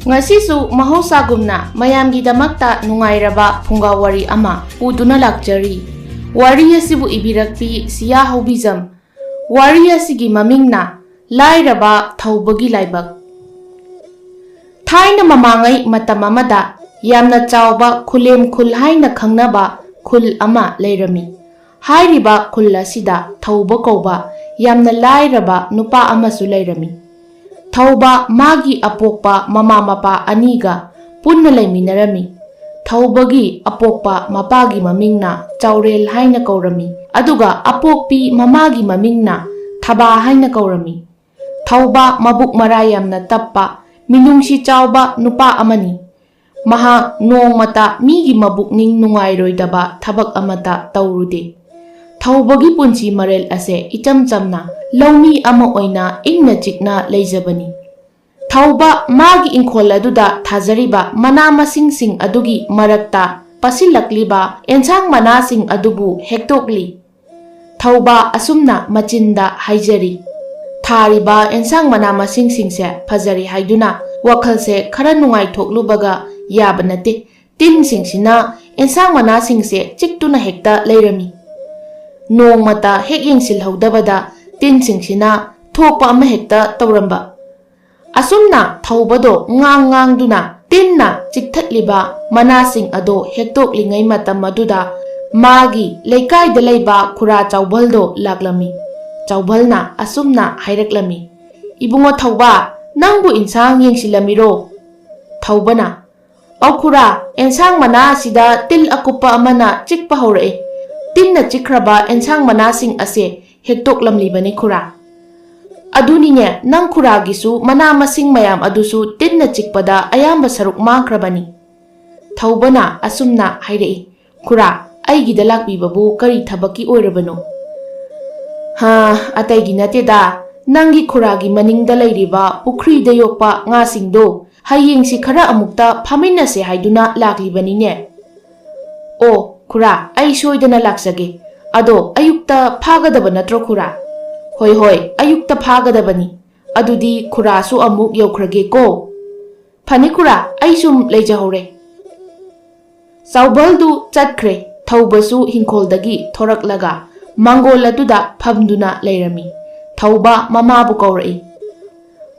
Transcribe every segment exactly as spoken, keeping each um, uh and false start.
ꯉꯁꯤꯁꯨ ꯃꯍꯧꯁꯥꯒꯨꯝꯅ ꯃꯌꯥꯝꯒꯤꯗꯃꯛꯇ ꯅꯨꯡꯉꯥꯏꯔꯕ ꯐꯨꯡꯒꯥ ꯋꯥꯔꯤ ꯑꯃ ꯄꯨꯗꯨꯅ ꯂꯥꯛꯆꯔꯤ꯫ ꯋꯥꯔꯤ ꯑꯁꯤꯕꯨ ꯏꯕꯤꯔꯛꯄꯤ ꯁꯤꯌꯥ ꯍꯧꯕꯤꯖꯝ꯫ ꯋꯥꯔꯤ ꯑꯁꯤꯒꯤ ꯃꯃꯤꯡꯅ ꯂꯥꯏꯔꯕ ꯊꯧꯕꯒꯤ ꯂꯥꯏꯕꯛ꯫ ꯊꯥꯏꯅ ꯃꯃꯥꯡꯉꯩ ꯃꯇꯝ ꯑꯃꯗ ꯌꯥꯝꯅ ꯆꯥꯎꯕ ꯈꯨꯂꯦꯝ ꯈꯨꯜ ꯍꯥꯏꯅ ꯈꯪꯅꯕ ꯈꯨꯜ ꯑꯃ ꯂꯩꯔꯝꯃꯤ꯫ ꯍꯥꯏꯔꯤꯕ ꯈꯨꯜ ꯑꯁꯤꯗ ꯊꯧꯕ ꯀꯧꯕ ꯌꯥꯝꯅ ꯂꯥꯏꯔꯕ ꯅꯨꯄꯥ ꯑꯃꯁꯨ ꯂꯩꯔꯝꯃꯤ꯫ ꯊꯧꯕ ꯃꯥꯒꯤ ꯑꯄꯣꯛꯄ ꯃꯃꯥ ꯃꯄꯥ ꯑꯅꯤꯒ ꯄꯨꯟꯅ ꯂꯩꯃꯤꯟꯅꯔꯝꯃꯤ꯫ ꯊꯧꯕꯒꯤ ꯑꯄꯣꯛꯄ ꯃꯄꯥꯒꯤ ꯃꯃꯤꯡꯅ ꯆꯥꯎꯔꯦꯜ ꯍꯥꯏꯅ ꯀꯧꯔꯝꯃꯤ, ꯑꯗꯨꯒ ꯑꯄꯣꯛꯄꯤ ꯃꯃꯥꯒꯤ ꯃꯃꯤꯡꯅ ꯊꯕꯥ ꯍꯥꯏꯅ ꯀꯧꯔꯝꯃꯤ꯫ ꯊꯧꯕ ꯃꯕꯨꯛ ꯃꯔꯥ ꯌꯥꯝꯅ ꯇꯞꯄ, ꯃꯤꯅꯨꯡꯁꯤ ꯆꯥꯎꯕ ꯅꯨꯄꯥ ꯑꯃꯅꯤ꯫ ꯃꯍꯥꯛ ꯅꯣꯡꯃꯇ ꯃꯤꯒꯤ ꯃꯕꯨꯛꯅꯤꯡ ꯅꯨꯡꯉꯥꯏꯔꯣꯏꯗꯕ ꯊꯕꯛ ꯑꯃꯠꯇ ꯇꯧꯔꯨꯗꯦ꯫ ꯊꯧꯕꯒꯤ ꯄꯨꯟꯁꯤ ꯃꯔꯦꯜ ꯑꯁꯦ ꯏꯆꯝ ꯆꯝꯅ ꯂꯧꯃꯤ ꯑꯃ ꯑꯣꯏꯅ ꯏꯪꯅ ꯆꯤꯛꯅ ꯂꯩꯖꯕꯅꯤ꯫ ꯊꯧꯕ ꯃꯥꯒꯤ ꯏꯪꯈꯣꯜ ꯑꯗꯨꯗ ꯊꯥꯖꯔꯤꯕ ꯃꯅꯥ ꯃꯁꯤꯡꯁꯤꯡ ꯑꯗꯨꯒꯤ ꯃꯔꯛꯇ ꯄꯥꯁꯤꯜꯂꯛꯂꯤꯕ ꯑꯦꯟꯁꯥꯡ ꯃꯅꯥꯁꯤꯡ ꯑꯗꯨꯕꯨ ꯍꯦꯛꯇꯣꯛꯂꯤ꯫ ꯊꯧꯕ ꯑꯁꯨꯝꯅ ꯃꯆꯤꯟꯗ ꯍꯥꯏꯖꯔꯤ꯫ ꯊꯥꯔꯤꯕ ꯑꯦꯟꯁꯥꯡ ꯃꯅꯥ ꯃꯁꯤꯡꯁꯤꯡꯁꯦ ꯐꯖꯔꯦ ꯍꯥꯏꯗꯨꯅ ꯋꯥꯈꯜꯁꯦ ꯈꯔ ꯅꯨꯡꯉꯥꯏꯊꯣꯛꯂꯨꯕꯒ ꯌꯥꯕ ꯅꯠꯇꯦ꯫ ꯇꯤꯟꯁꯤꯡꯁꯤꯅ ꯑꯦꯟꯁꯥꯡ ꯃꯅꯥꯁꯤꯡꯁꯦ ꯆꯤꯛꯇꯨꯅ ꯍꯦꯛꯇ ꯂꯩꯔꯝꯃꯤ꯫ ꯅꯣꯡꯃꯇ ꯍꯦꯛ ꯌꯦꯡꯁꯤꯜꯍꯧꯗꯕꯗ ꯇꯤꯟꯁꯤꯡꯁꯤꯅ ꯊꯣꯛꯄ ꯑꯃ ꯍꯦꯛꯇ ꯇꯧꯔꯝꯕ꯫ ꯑꯁꯨꯝꯅ ꯊꯧꯕꯗꯣ ꯉꯥꯡ ꯉꯥꯡꯗꯨꯅ ꯇꯤꯟꯅ ꯆꯤꯛꯊꯠꯂꯤꯕ ꯃꯅꯥꯁꯤꯡ ꯑꯗꯣ ꯍꯦꯛꯇꯣꯛꯂꯤꯉꯩ ꯃꯇꯝ ꯑꯗꯨꯗ ꯃꯥꯒꯤ ꯂꯩꯀꯥꯏꯗ ꯂꯩꯕ ꯈꯨꯔꯥ ꯆꯥꯎꯕꯜꯗꯣ ꯂꯥꯛꯂꯝꯃꯤ꯫ ꯆꯥꯎꯕꯜꯅ ꯑꯁꯨꯝꯅ ꯍꯥꯏꯔꯛꯂꯝꯃꯤ, "ꯏꯕꯨꯡꯉꯣ ꯊꯧꯕ, ꯅꯪꯕꯨ ꯏꯟꯁꯥꯡ ꯌꯦꯡꯁꯤꯜꯂꯝꯃꯤꯔꯣ?" ꯊꯧꯕꯅ, "ꯑꯧ ꯈꯨꯔꯥ, ꯑꯦꯟꯁꯥꯡ ꯃꯅꯥ ꯑꯁꯤꯗ ꯇꯤꯜ ꯑꯀꯨꯞꯄ ꯑꯃꯅ ꯆꯤꯛꯄ ꯍꯧꯔꯛꯑꯦ꯫ ꯇꯤꯟꯅ ꯆꯤꯛꯈ꯭ꯔꯕ ꯑꯦꯟꯁꯥꯡ ꯃꯅꯥꯁꯤꯡ ꯑꯁꯦ ꯍꯦꯛꯇꯣꯛꯂꯝꯂꯤꯕꯅꯤ ꯈꯨꯔꯥ꯫ ꯑꯗꯨꯅꯤꯅꯦ, ꯅꯪ ꯈꯨꯔꯥꯒꯤꯁꯨ ꯃꯅꯥ ꯃꯁꯤꯡ ꯃꯌꯥꯝ ꯑꯗꯨꯁꯨ ꯇꯤꯟꯅ ꯆꯤꯛꯄꯗ ꯑꯌꯥꯝꯕ ꯁꯔꯨꯛ ꯃꯥꯡꯈ꯭ꯔꯕꯅꯤ꯫" ꯊꯧꯕꯅ ꯑꯁꯨꯝꯅ ꯍꯥꯏꯔꯛꯏ, "ꯈꯨꯔꯥ, ꯑꯩꯒꯤꯗ ꯂꯥꯛꯄꯤꯕꯕꯨ ꯀꯔꯤ ꯊꯕꯛꯀꯤ ꯑꯣꯏꯔꯕꯅꯣ?" "ꯍꯥ, ꯑꯇꯩꯒꯤ ꯅꯠꯇꯦꯗ, ꯅꯪꯒꯤ ꯈꯨꯔꯥꯒꯤ ꯃꯅꯤꯡꯗ ꯂꯩꯔꯤꯕ ꯄꯨꯈ꯭ꯔꯤꯗ ꯌꯣꯛꯄ ꯉꯥꯁꯤꯡꯗꯣ ꯍꯌꯦꯡꯁꯤ ꯈꯔ ꯑꯃꯨꯛꯇ ꯐꯥꯃꯤꯟꯅꯁꯦ ꯍꯥꯏꯗꯨꯅ ꯂꯥꯛꯂꯤꯕꯅꯤꯅꯦ꯫" "ꯑꯣ ꯈꯨꯔꯥ, ꯑꯩ ꯁꯣꯏꯗꯅ ꯂꯥꯛꯆꯒꯦ꯫ ꯑꯗꯣ ꯑꯌꯨꯛꯇ ꯐꯥꯒꯗꯕ ꯅꯠꯇ꯭ꯔꯣ ꯈꯨꯔꯥ?" "ꯍꯣꯏ ꯍꯣꯏ, ꯑꯌꯨꯛꯇ ꯐꯥꯒꯗꯕꯅꯤ꯫ ꯑꯗꯨꯗꯤ ꯈꯨꯔꯥꯁꯨ ꯑꯃꯨꯛ ꯌꯧꯈ꯭ꯔꯒꯦꯀꯣ꯫" "ꯐꯅꯤ ꯈꯨꯔꯥ, ꯑꯩ ꯁꯨꯝ ꯂꯩꯖꯍꯧꯔꯦ꯫" ꯆꯥꯎꯕꯜꯗꯨ ꯆꯠꯈ꯭ꯔꯦ꯫ ꯊꯧꯕꯁꯨ ꯍꯤꯡꯈꯣꯜꯗꯒꯤ ꯊꯣꯔꯛꯂꯒ ꯃꯪꯒꯣꯜ ꯑꯗꯨꯗ ꯐꯝꯗꯨꯅ ꯂꯩꯔꯝꯃꯤ꯫ ꯊꯧꯕ ꯃꯃꯥꯕꯨ ꯀꯧꯔꯛꯏ꯫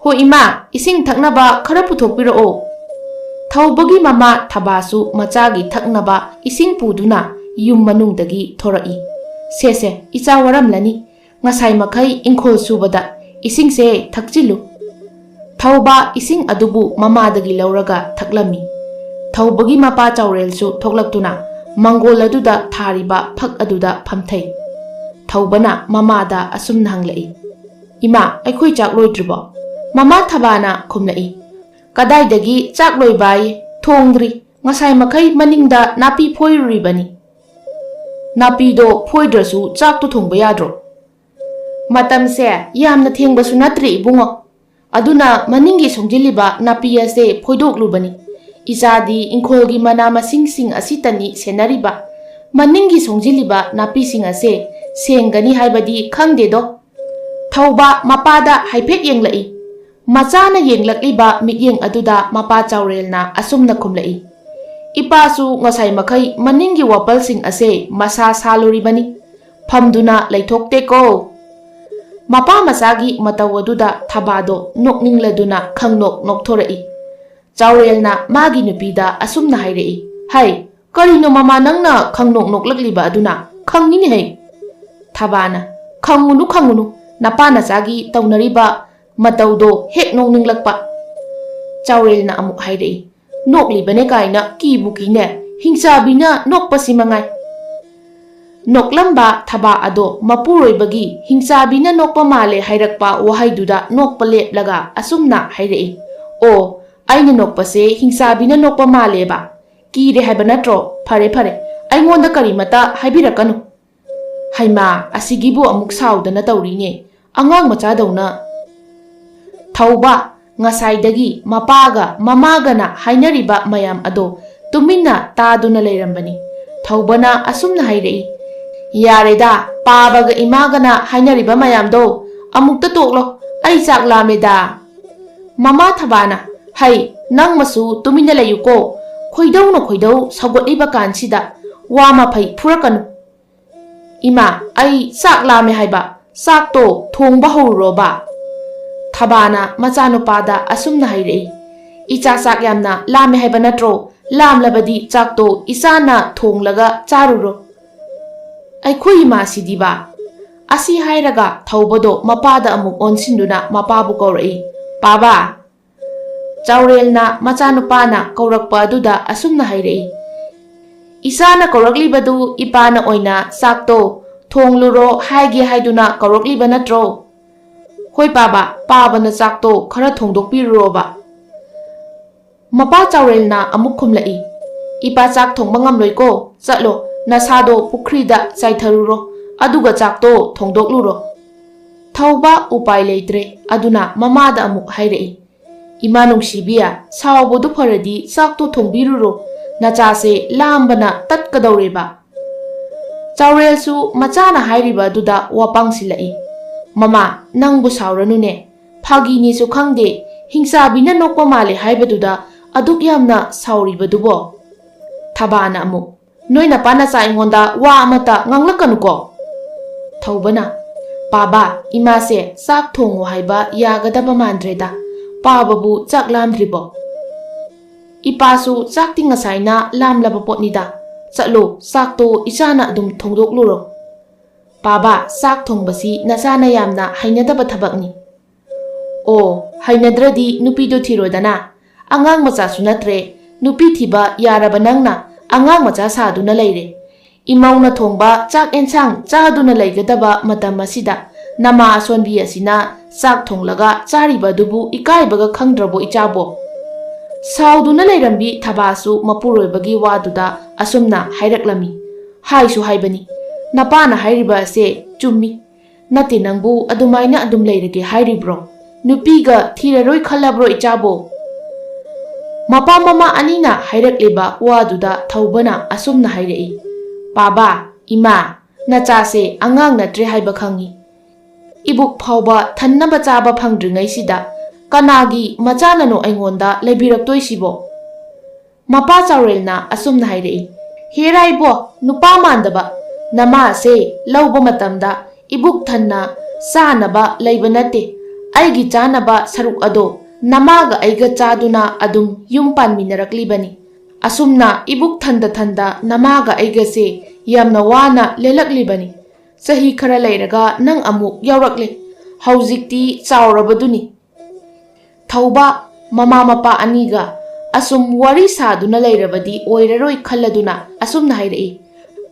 "ꯍꯣ ꯏꯃꯥ, ꯏꯁꯤꯡ ꯊꯛꯅꯕ ꯈꯔ ꯄꯨꯊꯣꯛꯄꯤꯔꯛꯑꯣ꯫" ꯊꯧꯕꯒꯤ ꯃꯃꯥ ꯊꯕꯥꯁꯨ ꯃꯆꯥꯒꯤ ꯊꯛꯅꯕ ꯏꯁꯤꯡ ꯄꯨꯗꯨꯅ ꯌꯨꯝ ꯃꯅꯨꯡꯗꯒꯤ ꯊꯣꯔꯛꯏ꯫ "ꯁꯦ ꯁꯦ, ꯏꯆꯥ ꯋꯥꯔꯝꯂꯅꯤ꯫ ꯉꯁꯥꯏ ꯃꯈꯩ ꯏꯪꯈꯣꯜ ꯁꯨꯕꯗ ꯏꯁꯤꯡꯁꯦ ꯊꯛꯆꯤꯜꯂꯨ꯫" ꯊꯧꯕ ꯏꯁꯤꯡ ꯑꯗꯨꯕꯨ ꯃꯃꯥꯗꯒꯤ ꯂꯧꯔꯒ ꯊꯛꯂꯝꯃꯤ꯫ ꯊꯧꯕꯒꯤ ꯃꯄꯥ ꯆꯥꯎꯔꯦꯜꯁꯨ ꯊꯣꯛꯂꯛꯇꯨꯅ ꯃꯪꯒꯣꯜ ꯑꯗꯨꯗ ꯊꯥꯔꯤꯕ ꯐꯛ ꯑꯗꯨꯗ ꯐꯝꯊꯩ꯫ ꯊꯧꯕꯅ ꯃꯃꯥꯗ ꯑꯁꯨꯝꯅ ꯍꯪꯂꯛꯏ, "ꯏꯃꯥ, ꯑꯩꯈꯣꯏ ꯆꯥꯛ ꯂꯣꯏꯗ꯭ꯔꯤꯕꯣ?" ꯃꯃꯥ ꯊꯕꯥꯅ ꯈꯨꯝꯂꯛꯏ, "ꯀꯗꯥꯏꯗꯒꯤ ꯆꯥꯛ ꯂꯣꯏꯕꯥꯌꯦ? ꯊꯣꯡꯗ꯭ꯔꯤ꯫ ꯉꯁꯥꯏ ꯃꯈꯩ ꯃꯅꯤꯡꯗ ꯅꯥꯄꯤ ꯐꯣꯏꯔꯨꯔꯤꯕꯅꯤ꯫" "ꯅꯥꯄꯤꯗꯣ ꯐꯣꯏꯗ꯭ꯔꯁꯨ ꯆꯥꯛꯇꯣ ꯊꯣꯡꯕ ꯌꯥꯗ꯭ꯔꯣ?" "ꯃꯇꯝꯁꯦ ꯌꯥꯝꯅ ꯊꯦꯡꯕꯁꯨ ꯅꯠꯇ꯭ꯔꯤ ꯏꯕꯨꯡꯉꯣ꯫ ꯑꯗꯨꯅ ꯃꯅꯤꯡꯒꯤ ꯁꯣꯡꯖꯤꯜꯂꯤꯕ ꯅꯥꯄꯤ ꯑꯁꯦ ꯐꯣꯏꯗꯣꯛꯂꯨꯕꯅꯤ꯫ ꯏꯆꯥꯗꯤ ꯏꯪꯈꯣꯜꯒꯤ ꯃꯅꯥ ꯃꯁꯤꯡꯁꯤꯡ ꯑꯁꯤꯇꯅꯤ ꯁꯦꯟꯅꯔꯤꯕ꯫ ꯃꯅꯤꯡꯒꯤ ꯁꯣꯡꯖꯤꯜꯂꯤꯕ ꯅꯥꯄꯤꯁꯤꯡ ꯑꯁꯦ ꯁꯦꯡꯒꯅꯤ ꯍꯥꯏꯕꯗꯤ ꯈꯪꯗꯦꯗꯣ꯫" ꯊꯧꯕ ꯃꯄꯥꯗ ꯍꯥꯏꯐꯦꯠ ꯌꯦꯡꯂꯛꯏ꯫ ꯃꯆꯥꯅ ꯌꯦꯡꯂꯛꯂꯤꯕ ꯃꯤꯠꯌꯦꯡ ꯑꯗꯨꯗ ꯃꯄꯥ ꯆꯥꯎꯔꯦꯜꯅ ꯑꯁꯨꯝꯅ ꯈꯨꯝꯂꯛꯏ, "ꯏꯄꯥꯁꯨ ꯉꯁꯥꯏ ꯃꯈꯩ ꯃꯅꯤꯡꯒꯤ ꯋꯥꯄꯜꯁꯤꯡ ꯑꯁꯦ ꯃꯁꯥ ꯁꯥꯜꯂꯨꯔꯤꯕꯅꯤ꯫ ꯐꯝꯗꯨꯅ ꯂꯩꯊꯣꯛꯇꯦꯀꯣ꯫" ꯃꯄꯥ ꯃꯆꯥꯒꯤ ꯃꯇꯧ ꯑꯗꯨꯗ ꯊꯕꯥꯗꯣ ꯅꯣꯛꯅꯤꯡꯂꯗꯨꯅ ꯈꯪꯅꯣꯛ ꯅꯣꯛꯊꯣꯔꯛꯏ꯫ ꯆꯥꯎꯔꯦꯜꯅ ꯃꯥꯒꯤ ꯅꯨꯄꯤꯗ ꯑꯁꯨꯝꯅ ꯍꯥꯏꯔꯛꯏ, "ꯍꯩ, ꯀꯔꯤꯅꯣ ꯃꯃꯥ ꯅꯪꯅ ꯈꯪꯅꯣꯛ ꯅꯣꯛꯂꯛꯂꯤꯕ ꯑꯗꯨꯅ? ꯈꯪꯉꯤꯅꯦ ꯍꯩ꯫" ꯊꯕꯥꯅ, "ꯈꯪꯉꯨꯅꯨ, ꯈꯪꯉꯨꯅꯨ, ꯅꯄꯥ ꯅꯆꯥꯒꯤ ꯇꯧꯅꯔꯤꯕ ꯃꯇꯧꯗꯣ ꯍꯦꯛ ꯅꯣꯛꯅꯤꯡꯂꯛꯄ꯫" ꯆꯥꯎꯔꯦꯜꯅ ꯑꯃꯨꯛ ꯍꯥꯏꯔꯛꯏ, "ꯅꯣꯛꯂꯤꯕꯅꯦ ꯀꯥꯏꯅ ꯀꯤꯕꯨ ꯀꯤꯅꯦ, ꯍꯤꯡꯆꯥꯕꯤꯅ ꯅꯣꯛꯄꯁꯤ ꯃꯉꯥꯏ꯫" ꯅꯣꯛꯂꯝꯕ ꯊꯕꯥ ꯑꯗꯣ ꯃꯄꯨꯔꯣꯏꯕꯒꯤ "ꯍꯤꯡꯆꯥꯕꯤꯅ ꯅꯣꯛꯄ ꯃꯥꯜꯂꯦ" ꯍꯥꯏꯔꯛꯄ ꯋꯥꯍꯩꯗꯨꯗ ꯅꯣꯛꯄ ꯂꯦꯞꯂꯒ ꯑꯁꯨꯝꯅ ꯍꯥꯏꯔꯛꯏ, "ꯑꯣ, ꯑꯩꯅ ꯅꯣꯛꯄꯁꯦ ꯍꯤꯡꯆꯥꯕꯤꯅ ꯅꯣꯛꯄ ꯃꯥꯜꯂꯦꯕ? ꯀꯤꯔꯦ ꯍꯥꯏꯕ ꯅꯠꯇ꯭ꯔꯣ? ꯐꯔꯦ, ꯐꯔꯦ, ꯑꯩꯉꯣꯟꯗ ꯀꯔꯤꯃꯇ ꯍꯥꯏꯕꯤꯔꯛꯀꯅꯨ꯫" ꯍꯩꯃꯥ, ꯑꯁꯤꯒꯤꯕꯨ ꯑꯃꯨꯛ ꯁꯥꯎꯗꯅ ꯇꯧꯔꯤꯅꯦ꯫ ꯑꯉꯥꯡ ꯃꯆꯥꯗꯧꯅ꯫ ꯊꯧꯕ ꯉꯁꯥꯏꯗꯒꯤ ꯃꯄꯥꯒ ꯃꯃꯥꯒꯅ ꯍꯥꯏꯅꯔꯤꯕ ꯃꯌꯥꯝ ꯑꯗꯣ ꯇꯨꯃꯤꯟꯅ ꯇꯥꯗꯨꯅ ꯂꯩꯔꯝꯕꯅꯤ꯫ ꯊꯧꯕꯅ ꯑꯁꯨꯝꯅ ꯍꯥꯏꯔꯛꯏ, "ꯌꯥꯔꯦꯗ, ꯄꯥꯕꯒ ꯏꯃꯥꯒꯅ ꯍꯥꯏꯅꯔꯤꯕ ꯃꯌꯥꯝꯗꯣ ꯑꯃꯨꯛꯇ ꯇꯣꯛꯂꯣ, ꯑꯩ ꯆꯥꯛ ꯂꯥꯝꯃꯦꯗ꯫" ꯃꯃꯥ ꯊꯕꯥꯅ, "ꯍꯩ, ꯅꯪꯃꯁꯨ ꯇꯨꯃꯤꯟꯅ ꯂꯩꯌꯨꯀꯣ꯫ ꯈꯣꯏꯗꯧꯅ ꯈꯣꯏꯗꯧ ꯁꯧꯒꯠꯂꯤꯕ ꯀꯥꯟꯁꯤꯗ ꯋꯥ ꯃꯐꯩ ꯐꯨꯔꯛꯀꯅꯨ꯫ ꯏꯃꯥ, ꯑꯩ ꯆꯥꯛ ꯂꯥꯝꯃꯦ ꯍꯥꯏꯕ, ꯆꯥꯛꯇꯣ ꯊꯣꯡꯕ ꯍꯧꯔꯨꯔꯣꯕ꯫ ꯊꯕꯥꯅ ꯃꯆꯥꯅꯨꯄꯥꯗ ꯑꯁꯨꯝꯅ ꯍꯥꯏꯔꯛꯏ, "ꯏꯆꯥ ꯆꯥꯛ ꯌꯥꯝꯅ ꯂꯥꯝꯃꯦ ꯍꯥꯏꯕ ꯅꯠꯇ꯭ꯔꯣ? ꯂꯥꯝꯂꯕꯗꯤ ꯆꯥꯛꯇꯣ ꯏꯆꯥꯅ ꯊꯣꯡꯂꯒ ꯆꯥꯔꯨꯔꯣ꯫ ꯑꯩꯈꯣꯏ ꯏꯃꯥꯁꯤꯗꯤꯕ!" ꯑꯁꯤ ꯍꯥꯏꯔꯒ ꯊꯧꯕꯗꯣ ꯃꯄꯥꯗ ꯑꯃꯨꯛ ꯑꯣꯟꯁꯤꯟꯗꯨꯅ ꯃꯄꯥꯕꯨ ꯀꯧꯔꯛꯏ, "ꯄꯥꯕ!" ꯆꯥꯎꯔꯦꯜꯅ ꯃꯆꯥꯅꯨꯄꯥꯅ ꯀꯧꯔꯛꯄ ꯑꯗꯨꯗ ꯑꯁꯨꯝꯅ ꯍꯥꯏꯔꯛꯏ, "ꯏꯆꯥꯅ ꯀꯧꯔꯛꯂꯤꯕꯗꯨ ꯏꯄꯥꯅ ꯑꯣꯏꯅ ꯆꯥꯛꯇꯣ ꯊꯣꯡꯂꯨꯔꯣ ꯍꯥꯏꯒꯦ ꯍꯥꯏꯗꯨꯅ ꯀꯧꯔꯛꯂꯤꯕ ꯅꯠꯇ꯭ꯔꯣ? ꯍꯣꯏ ꯄꯥꯕ, ꯄꯥꯕꯅ ꯆꯥꯛꯇꯣ ꯈꯔ ꯊꯣꯡꯗꯣꯛꯄꯤꯔꯨꯔꯣꯕ꯫" ꯃꯄꯥ ꯆꯥꯎꯔꯦꯜꯅ ꯑꯃꯨꯛ ꯈꯨꯝꯂꯛꯏ, "ꯏꯄꯥ ꯆꯥꯛ ꯊꯣꯡꯕ ꯉꯝꯂꯣꯏꯀꯣ, ꯆꯠꯂꯣ, ꯅꯁꯥꯗꯣ ꯄꯨꯈ꯭ꯔꯤꯗ ꯆꯥꯏꯊꯔꯨꯔꯣ, ꯑꯗꯨꯒ ꯆꯥꯛꯇꯣ ꯊꯣꯡꯗꯣꯛꯂꯨꯔꯣ꯫" ꯊꯧꯕ ꯎꯄꯥꯏ ꯂꯩꯇ꯭ꯔꯦ, ꯑꯗꯨꯅ ꯃꯃꯥꯗ ꯑꯃꯨꯛ ꯍꯥꯏꯔꯛꯏ, "ꯏꯃꯥ ꯅꯨꯡꯁꯤꯕꯤ, ꯁꯥꯎꯕꯗꯨ ꯐꯔꯗꯤ ꯆꯥꯛꯇꯣ ꯊꯣꯡꯕꯤꯔꯨꯔꯣ, ꯅꯆꯥꯁꯦ ꯂꯥꯝꯕꯅ ꯇꯠꯀꯗꯧꯔꯦꯕ꯫" ꯆꯥꯎꯔꯦꯜꯁꯨ ꯃꯆꯥꯅ ꯍꯥꯏꯔꯤꯕ ꯑꯗꯨꯗ ꯋꯥꯄꯥꯡꯁꯤꯜꯂꯛꯏ, "ꯃꯃꯥ, ꯅꯪꯕꯨ ꯁꯥꯎꯔꯅꯨꯅꯦ, ꯐꯥꯒꯤꯅꯤꯁꯨ ꯈꯪꯗꯦ, ꯍꯤꯡꯆꯥꯕꯤꯅ ꯅꯣꯛꯄ ꯃꯥꯜꯂꯦ ꯍꯥꯏꯕꯗꯨꯗ ꯑꯗꯨꯛ ꯌꯥꯝꯅ ꯁꯥꯎꯔꯤꯕꯗꯨꯕꯣ?" ꯊꯕꯥꯅ ꯑꯃꯨꯛ, "ꯅꯣꯏ ꯅꯄꯥ ꯅꯆꯥ ꯑꯩꯉꯣꯟꯗ ꯋꯥ ꯑꯃꯠꯇ ꯉꯥꯡꯂꯛꯀꯅꯨꯀꯣ꯫" ꯊꯧꯕꯅ, "ꯄꯥꯕ, ꯏꯃꯥꯁꯦ ꯆꯥꯛ ꯊꯣꯡꯉꯨ ꯍꯥꯏꯕ ꯌꯥꯒꯗꯕ ꯃꯥꯟꯗ꯭ꯔꯦꯗ, ꯄꯥꯕꯕꯨ ꯆꯥꯛ ꯂꯥꯝꯗ꯭ꯔꯤꯕꯣ?" "ꯏꯄꯥꯁꯨ ꯆꯥꯛꯇꯤ ꯉꯁꯥꯏꯅ ꯂꯥꯝꯂꯕ ꯄꯣꯠꯅꯤꯗ, ꯆꯠꯂꯣ, ꯆꯥꯛꯇꯣ ꯏꯆꯥꯅ ꯑꯗꯨꯝ ꯊꯣꯡꯗꯣꯛꯂꯨꯔꯣ꯫" "ꯄꯥꯕ, ꯆꯥꯛ ꯊꯣꯡꯕꯁꯤ ꯅꯆꯥꯅ ꯌꯥꯝꯅ ꯍꯩꯅꯗꯕ ꯊꯕꯛꯅꯤ꯫" "ꯑꯣ, ꯍꯩꯅꯗ꯭ꯔꯗꯤ ꯅꯨꯄꯤꯗꯣ ꯊꯤꯔꯣꯗꯅ꯫ ꯑꯉꯥꯡ ꯃꯆꯥꯁꯨ ꯅꯠꯇ꯭ꯔꯦ, ꯅꯨꯄꯤ ꯊꯤꯕ ꯌꯥꯔꯕ ꯅꯪꯅ ꯑꯉꯥꯡ ꯃꯆꯥ ꯁꯥꯗꯨꯅ ꯂꯩꯔꯦ꯫ ꯏꯃꯧꯅ ꯊꯣꯡꯕ ꯆꯥꯛ ꯑꯦꯟꯁꯥꯡ ꯆꯥꯗꯨꯅ ꯂꯩꯒꯗꯕ ꯃꯇꯝ ꯑꯁꯤꯗ ꯅꯃꯥ ꯑꯁꯣꯟꯕꯤ ꯑꯁꯤꯅ ꯆꯥꯛ ꯊꯣꯡꯂꯒ ꯆꯥꯔꯤꯕ ꯑꯗꯨꯕꯨ ꯏꯀꯥꯏꯕꯒ ꯈꯪꯗ꯭ꯔꯕꯣ ꯏꯆꯥꯕꯣ?" ꯁꯥꯎꯗꯨꯅ ꯂꯩꯔꯝꯕꯤ ꯊꯕꯥꯁꯨ ꯃꯄꯨꯔꯣꯏꯕꯒꯤ ꯋꯥꯗꯨꯗ ꯑꯁꯨꯝꯅ ꯍꯥꯏꯔꯛꯂꯝꯃꯤ, "ꯍꯥꯏꯁꯨ ꯍꯥꯏꯕꯅꯤ, ꯅꯄꯥꯅ ꯍꯥꯏꯔꯤꯕ ꯑꯁꯦ ꯆꯨꯝꯃꯤ꯫ ꯅꯠꯇꯦ, ꯅꯪꯕꯨ ꯑꯗꯨꯃꯥꯏꯅ ꯑꯗꯨꯝ ꯂꯩꯔꯒꯦ ꯍꯥꯏꯔꯤꯕ꯭ꯔꯣ? ꯅꯨꯄꯤꯒ ꯊꯤꯔꯔꯣꯏ ꯈꯜꯂꯕ꯭ꯔꯣ ꯏꯆꯥꯕꯣ?" ꯃꯄꯥ ꯃꯃꯥ ꯑꯅꯤꯅ ꯍꯥꯏꯔꯛꯂꯤꯕ ꯋꯥꯗꯨꯗ ꯊꯧꯕꯅ ꯑꯁꯨꯝꯅ ꯍꯥꯏꯔꯛꯏ, "ꯄꯥꯕ, ꯏꯃꯥ, ꯅꯆꯥꯁꯦ ꯑꯉꯥꯡ ꯅꯠꯇ꯭ꯔꯦ ꯍꯥꯏꯕ ꯈꯪꯉꯤ꯫ ꯏꯕꯨꯛ ꯐꯥꯎꯕ ꯊꯟꯅꯕ ꯆꯥꯕ ꯐꯪꯗ꯭ꯔꯤꯉꯩꯁꯤꯗ "ꯀꯅꯥꯒꯤ ꯃꯆꯥꯅꯅꯣ ꯑꯩꯉꯣꯟꯗ ꯂꯩꯕꯤꯔꯛꯇꯣꯏꯁꯤꯕꯣ?" ꯃꯄꯥ ꯆꯥꯎꯔꯦꯜꯅ ꯑꯁꯨꯝꯅ ꯍꯥꯏꯔꯛꯏ, "ꯍꯦꯔꯥ ꯏꯕꯣ, ꯅꯨꯄꯥ ꯃꯥꯟꯗꯕ, ꯅꯃꯥꯁꯦ ꯂꯧꯕ ꯃꯇꯝꯗ ꯏꯕꯨꯛ ꯊꯟꯅ ꯆꯥꯅꯕ ꯂꯩꯕ ꯅꯠꯇꯦ꯫ ꯑꯩꯒꯤ ꯆꯥꯅꯕ ꯁꯔꯨꯛ ꯑꯗꯣ ꯅꯃꯥꯒ ꯑꯩꯒ ꯆꯥꯗꯨꯅ ꯑꯗꯨꯝ ꯌꯨꯝ ꯄꯥꯟꯃꯤꯟꯅꯔꯛꯂꯤꯕꯅꯤ꯫ ꯑꯁꯨꯝꯅ ꯏꯕꯨꯛ ꯊꯟꯗ ꯊꯟꯗ ꯅꯃꯥꯒ ꯑꯩꯒꯁꯦ ꯌꯥꯝꯅ ꯋꯥꯅ ꯂꯦꯜꯂꯛꯂꯤꯕꯅꯤ꯫ ꯆꯍꯤ ꯈꯔ ꯂꯩꯔꯒ ꯅꯪ ꯑꯃꯨꯛ ꯌꯥꯎꯔꯛꯂꯦ꯫ ꯍꯧꯖꯤꯛꯇꯤ ꯆꯥꯎꯔꯕꯗꯨꯅꯤ꯫" ꯊꯧꯕ ꯃꯃꯥ ꯃꯄꯥ ꯑꯅꯤꯒ ꯑꯁꯨꯝ ꯋꯥꯔꯤ ꯁꯥꯗꯨꯅ ꯂꯩꯔꯕꯗꯤ ꯑꯣꯏꯔꯔꯣꯏ ꯈꯜꯂꯗꯨꯅ ꯑꯁꯨꯝꯅ ꯍꯥꯏꯔꯛꯏ,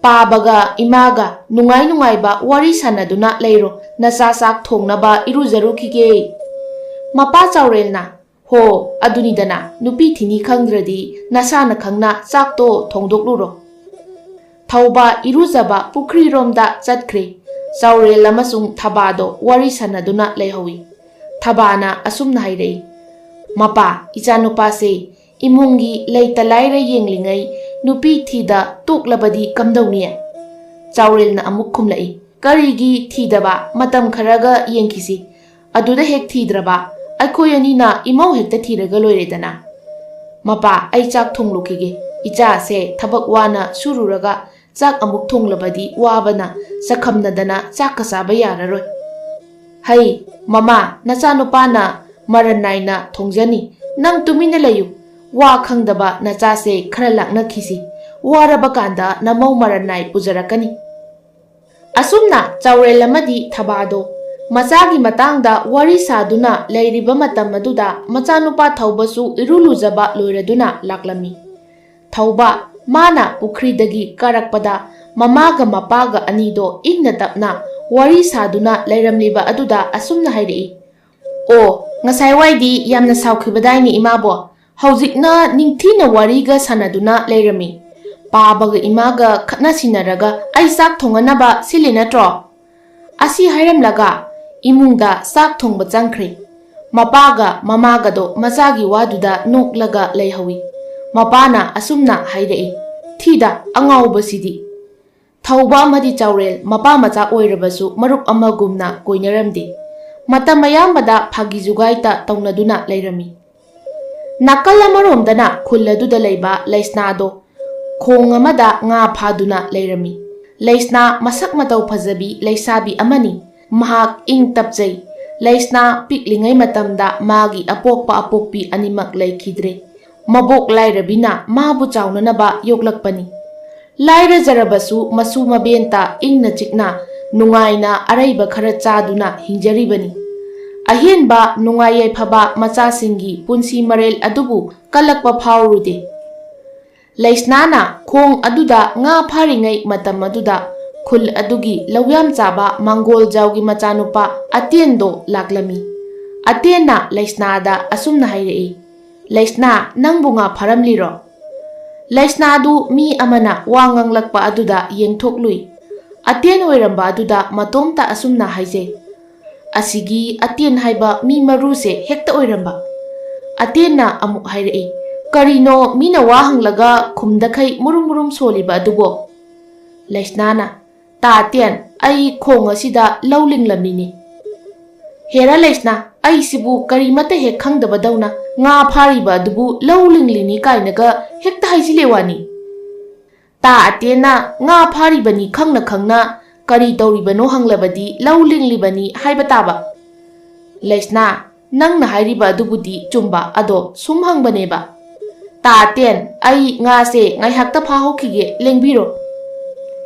"ꯄꯥꯕꯒ ꯏꯃꯥꯒ ꯅꯨꯡꯉꯥꯏ ꯅꯨꯡꯉꯥꯏꯕ ꯋꯥꯔꯤ ꯁꯥꯟꯅꯗꯨꯅ ꯂꯩꯔꯣ, ꯅꯆꯥ ꯆꯥꯛ ꯊꯣꯡꯅꯕ ꯏꯔꯨꯖꯔꯨꯈꯤꯒꯦ꯫" ꯃꯄꯥ ꯆꯥꯎꯔꯦꯜꯅ, "ꯍꯣ, ꯑꯗꯨꯅꯤꯗꯅ, ꯅꯨꯄꯤ ꯊꯤꯅꯤ ꯈꯪꯗ꯭ꯔꯗꯤ ꯅꯁꯥꯅ ꯈꯪꯅ ꯆꯥꯛꯇꯣ ꯊꯣꯡꯗꯣꯛꯂꯨꯔꯣ꯫" ꯊꯧꯕ ꯏꯔꯨꯖꯕ ꯄꯨꯈ꯭ꯔꯤꯔꯣꯝꯗ ꯆꯠꯈ꯭ꯔꯦ꯫ ꯆꯥꯎꯔꯦꯜ ꯑꯃꯁꯨꯡ ꯊꯕꯥꯗꯣ ꯋꯥꯔꯤ ꯁꯥꯟꯅꯗꯨꯅ ꯂꯩꯍꯧꯏ꯫ ꯊꯕꯥꯅ ꯑꯁꯨꯝꯅ ꯍꯥꯏꯔꯛꯏ, "ꯃꯄꯥ, ꯏꯆꯥꯅꯨꯄꯥꯁꯦ ꯏꯃꯨꯡꯒꯤ ꯂꯩꯇ ꯂꯥꯏꯔ ꯌꯦꯡꯂꯤꯉꯩ ꯅꯨꯄꯤ ꯊꯤꯗ ꯇꯣꯛꯂꯕꯗꯤ ꯀꯝꯗꯧꯅꯤ?" ꯆꯥꯎꯔꯦꯜꯅ ꯑꯃꯨꯛ ꯈꯨꯝꯂꯛꯏ, "ꯀꯔꯤꯒꯤ ꯊꯤꯗꯕ? ꯃꯇꯝ ꯈꯔꯒ ꯌꯦꯡꯈꯤꯁꯤ꯫ ꯑꯗꯨꯗ ꯍꯦꯛ ꯊꯤꯗ꯭ꯔꯕ, ꯑꯩꯈꯣꯏ ꯑꯅꯤꯅ ꯏꯃꯧ ꯍꯦꯛꯇ ꯊꯤꯔꯒ ꯂꯣꯏꯔꯦꯗꯅ꯫" "ꯃꯄꯥ, ꯑꯩ ꯆꯥꯛ ꯊꯣꯡꯂꯨꯈꯤꯒꯦ꯫ ꯏꯆꯥꯁꯦ ꯊꯕꯛ ꯋꯥꯅ ꯁꯨꯔꯨꯔꯒ ꯆꯥꯛ ꯑꯃꯨꯛ ꯊꯣꯡꯂꯕꯗꯤ ꯋꯥꯕꯅ ꯆꯈꯝꯅꯗꯅ ꯆꯥꯛꯀ ꯆꯥꯕ ꯌꯥꯔꯔꯣꯏ꯫" "ꯍꯩ, ꯃꯃꯥ, ꯅꯆꯥꯅꯨꯄꯥꯅ ꯃꯔꯟ ꯅꯥꯏꯅ ꯊꯣꯡꯖꯅꯤ꯫ ꯅꯪ ꯇꯨꯃꯤꯟꯅ ꯂꯩꯌꯨ꯫ ꯋꯥ ꯈꯪꯗꯕ ꯅꯆꯥꯁꯦ ꯈꯔ ꯂꯥꯛꯅꯈꯤꯁꯤ꯫ ꯋꯥꯔꯕ ꯀꯥꯟꯗ ꯅꯃꯧ ꯃꯔꯟ ꯅꯥꯏ ꯄꯨꯖꯔꯛꯀꯅꯤ꯫" ꯑꯁꯨꯝꯅ ꯆꯥꯎꯔꯦꯜ ꯑꯃꯗꯤ ꯊꯕꯥꯗꯣ ꯃꯆꯥꯒꯤ ꯃꯇꯥꯡꯗ ꯋꯥꯔꯤ ꯁꯥꯗꯨꯅ ꯂꯩꯔꯤꯕ ꯃꯇꯝ ꯑꯗꯨꯗ ꯃꯆꯥꯅꯨꯄꯥ ꯊꯧꯕꯁꯨ ꯏꯔꯨ ꯂꯨꯖꯕ ꯂꯣꯏꯔꯗꯨꯅ ꯂꯥꯛꯂꯝꯃꯤ꯫ ꯊꯧꯕ ꯃꯥꯅ ꯄꯨꯈ꯭ꯔꯤꯗꯒꯤ ꯀꯥꯔꯛꯄꯗ ꯃꯃꯥꯒ ꯃꯄꯥꯒ ꯑꯅꯤꯗꯣ ꯏꯪꯅ ꯇꯞꯅ ꯋꯥꯔꯤ ꯁꯥꯗꯨꯅ ꯂꯩꯔꯝꯂꯤꯕ ꯑꯗꯨꯗ ꯑꯁꯨꯝꯅ ꯍꯥꯏꯔꯛꯏ, "ꯑꯣ, ꯉꯁꯥꯏꯋꯥꯏꯗꯤ ꯌꯥꯝꯅ ꯁꯥꯎꯈꯤꯕꯗꯥꯏꯅꯦ ꯏꯃꯥꯕꯣ? ꯍꯧꯖꯤꯛꯅ ꯅꯤꯡꯊꯤꯅ ꯋꯥꯔꯤꯒ ꯁꯥꯟꯅꯗꯨꯅ ꯂꯩꯔꯝꯃꯤ꯫ ꯄꯥꯕꯒ ꯏꯃꯥꯒ ꯈꯠꯅ ꯁꯤꯟꯅꯔꯒ ꯑꯩ ꯆꯥꯛ ꯊꯣꯡꯉꯅꯕ ꯁꯤꯜꯂꯤ ꯅꯠꯇ꯭ꯔꯣ?" ꯑꯁꯤ ꯍꯥꯏꯔꯝꯂꯒ ꯏꯃꯨꯡꯗ ꯆꯥꯛ ꯊꯣꯡꯕ ꯆꯪꯈ꯭ꯔꯦ꯫ ꯃꯄꯥꯒ ꯃꯃꯥꯒꯗꯣ ꯃꯆꯥꯒꯤ ꯋꯥꯗꯨꯗ ꯅꯣꯛꯂꯒ ꯂꯩꯍꯧꯏ꯫ ꯃꯄꯥꯅ ꯑꯁꯨꯝꯅ ꯍꯥꯏꯔꯛꯏ, "ꯊꯤꯗ ꯑꯉꯥꯎꯕꯁꯤꯗꯤ!" ꯊꯧꯕ ꯑꯃꯗꯤ ꯆꯥꯎꯔꯦꯜ ꯃꯄꯥ ꯃꯆꯥ ꯑꯣꯏꯔꯕꯁꯨ ꯃꯔꯨꯞ ꯑꯃꯒꯨꯝꯅ ꯀꯣꯏꯅꯔꯝꯗꯦ꯫ ꯃꯇꯝ ꯑꯌꯥꯝꯕꯗ ꯐꯥꯒꯤ ꯖꯨꯒꯥꯏꯇ ꯇꯧꯅꯗꯨꯅ ꯂꯩꯔꯝꯃꯤ꯫ ꯅꯥꯀꯜ ꯑꯃꯔꯣꯝꯗꯅ ꯈꯨꯜ ꯑꯗꯨꯗ ꯂꯩꯕ ꯂꯩꯁꯅꯥꯗꯣ ꯈꯣꯡ ꯑꯃꯗ ꯉꯥ ꯐꯥꯗꯨꯅ ꯂꯩꯔꯝꯃꯤ꯫ ꯂꯩꯁꯅꯥ ꯃꯁꯛ ꯃꯇꯧ ꯐꯖꯕꯤ ꯂꯩꯁꯥꯕꯤ ꯑꯃꯅꯤ꯫ ꯃꯍꯥꯛ ꯏꯪ ꯇꯞꯆꯩ꯫ ꯂꯩꯁꯅꯥ ꯄꯤꯛꯂꯤꯉꯩ ꯃꯇꯝꯗ ꯃꯥꯒꯤ ꯑꯄꯣꯛꯄ ꯑꯄꯣꯛꯄꯤ ꯑꯅꯤꯃꯛ ꯂꯩꯈꯤꯗ꯭ꯔꯦ꯫ ꯃꯕꯣꯛ ꯂꯥꯏꯔꯕꯤꯅ ꯃꯥꯕꯨ ꯆꯥꯎꯅꯅꯕ ꯌꯣꯛꯂꯛꯄꯅꯤ꯫ ꯂꯥꯏꯔꯖꯔꯕꯁꯨ ꯃꯁꯨ ꯃꯕꯦꯟꯇ ꯏꯪꯅ ꯆꯤꯛꯅ ꯅꯨꯡꯉꯥꯏꯅ ꯑꯔꯩꯕ ꯈꯔ ꯆꯥꯗꯨꯅ ꯍꯤꯡꯖꯔꯤꯕꯅꯤ꯫ ꯑꯍꯦꯟꯕ ꯅꯨꯡꯉꯥꯏ ꯌꯥꯏꯐꯕ ꯃꯆꯥꯁꯤꯡꯒꯤ ꯄꯨꯟꯁꯤ ꯃꯔꯦꯜ ꯑꯗꯨꯕꯨ ꯀꯜꯂꯛꯄ ꯐꯥꯎꯔꯨꯗꯦ꯫ ꯂꯩꯁꯅꯥꯅ ꯈꯣꯡ ꯑꯗꯨꯗ ꯉꯥ ꯐꯥꯔꯤꯉꯩ ꯃꯇꯝ ꯑꯗꯨꯗ ꯈꯨꯜ ꯑꯗꯨꯒꯤ ꯂꯧꯌꯥꯝ ꯆꯥꯕ ꯃꯥꯡꯒꯣꯜ ꯖꯥꯎꯒꯤ ꯃꯆꯥꯅꯨꯄꯥ ꯑꯇꯦꯟꯗꯣ ꯂꯥꯛꯂꯝꯃꯤ꯫ ꯑꯇꯦꯟꯅ ꯂꯩꯁꯅꯥꯗ ꯑꯁꯨꯝꯅ ꯍꯥꯏꯔꯛꯏ, "ꯂꯩꯁꯅꯥ, ꯅꯪꯕꯨ ꯉꯥ ꯐꯥꯔꯝꯂꯤꯔꯣ?" ꯂꯩꯁꯅꯥꯗꯨ ꯃꯤ ꯑꯃꯅ ꯋꯥ ꯉꯥꯡꯂꯛꯄ ꯑꯗꯨꯗ ꯌꯦꯡꯊꯣꯛꯂꯨꯏ꯫ ꯑꯇꯦꯟ ꯑꯣꯏꯔꯝꯕ ꯑꯗꯨꯗ ꯃꯇꯣꯝꯇ ꯑꯁꯨꯝꯅ ꯍꯥꯏꯖꯩ, "ꯑꯁꯤꯒꯤ ꯑꯇꯦꯟ ꯍꯥꯏꯕ ꯃꯤ ꯃꯔꯨꯁꯦ ꯍꯦꯛꯇ ꯑꯣꯏꯔꯝꯕ"꯫ ꯑꯇꯦꯟꯅ ꯑꯃꯨꯛ ꯍꯥꯏꯔꯛꯏ, "ꯀꯔꯤꯅꯣ ꯃꯤꯅ ꯋꯥ ꯍꯪꯂꯒ ꯈꯨꯝꯗꯈꯩ ꯃꯨꯔꯨꯝ ꯃꯨꯔꯨꯝ ꯁꯣꯜꯂꯤꯕ ꯑꯗꯨꯕꯣ?" ꯂꯩꯁꯅꯥꯅ, "ꯇꯥ ꯑꯇꯦꯟ, ꯑꯩ ꯈꯣꯡ ꯑꯁꯤꯗ ꯂꯧ ꯂꯤꯡꯂꯝꯃꯤꯅꯤ"꯫ "ꯍꯦꯔꯥ ꯂꯩꯁꯅꯥ, ꯑꯩꯁꯤꯕꯨ ꯀꯔꯤꯃꯠꯇ ꯍꯦꯛ ꯈꯪꯗꯕꯗꯧꯅ ꯉꯥ ꯐꯥꯔꯤꯕ ꯑꯗꯨꯕꯨ ꯂꯧ ꯂꯤꯡꯂꯤꯅꯤ ꯀꯥꯏꯅꯒ ꯍꯦꯛꯇ ꯍꯥꯏꯖꯤꯜꯂꯦ ꯋꯥꯅꯤ"꯫ ꯇꯥ ꯑꯇꯦꯟꯅ ꯉꯥ ꯐꯥꯔꯤꯕꯅꯤ ꯈꯪꯅ ꯈꯪꯅ ꯀꯔꯤ ꯇꯧꯔꯤꯕꯅꯣ ꯍꯪꯂꯕꯗꯤ ꯂꯧ ꯂꯤꯡꯂꯤꯕꯅꯤ ꯍꯥꯏꯕ ꯇꯥꯕ꯫ ꯂꯩꯁꯅꯥ, ꯅꯪꯅ ꯍꯥꯏꯔꯤꯕ ꯑꯗꯨꯕꯨꯗꯤ ꯆꯨꯝꯕ, ꯑꯗꯣ ꯁꯨꯝ ꯍꯪꯕꯅꯦꯕ꯫ ꯇꯥ ꯑꯇꯦꯟ, ꯑꯩ ꯉꯥꯁꯦ ꯉꯥꯏꯍꯥꯛꯇ ꯐꯥꯍꯧꯈꯤꯒꯦ, ꯂꯦꯡꯕꯤꯔꯣ꯫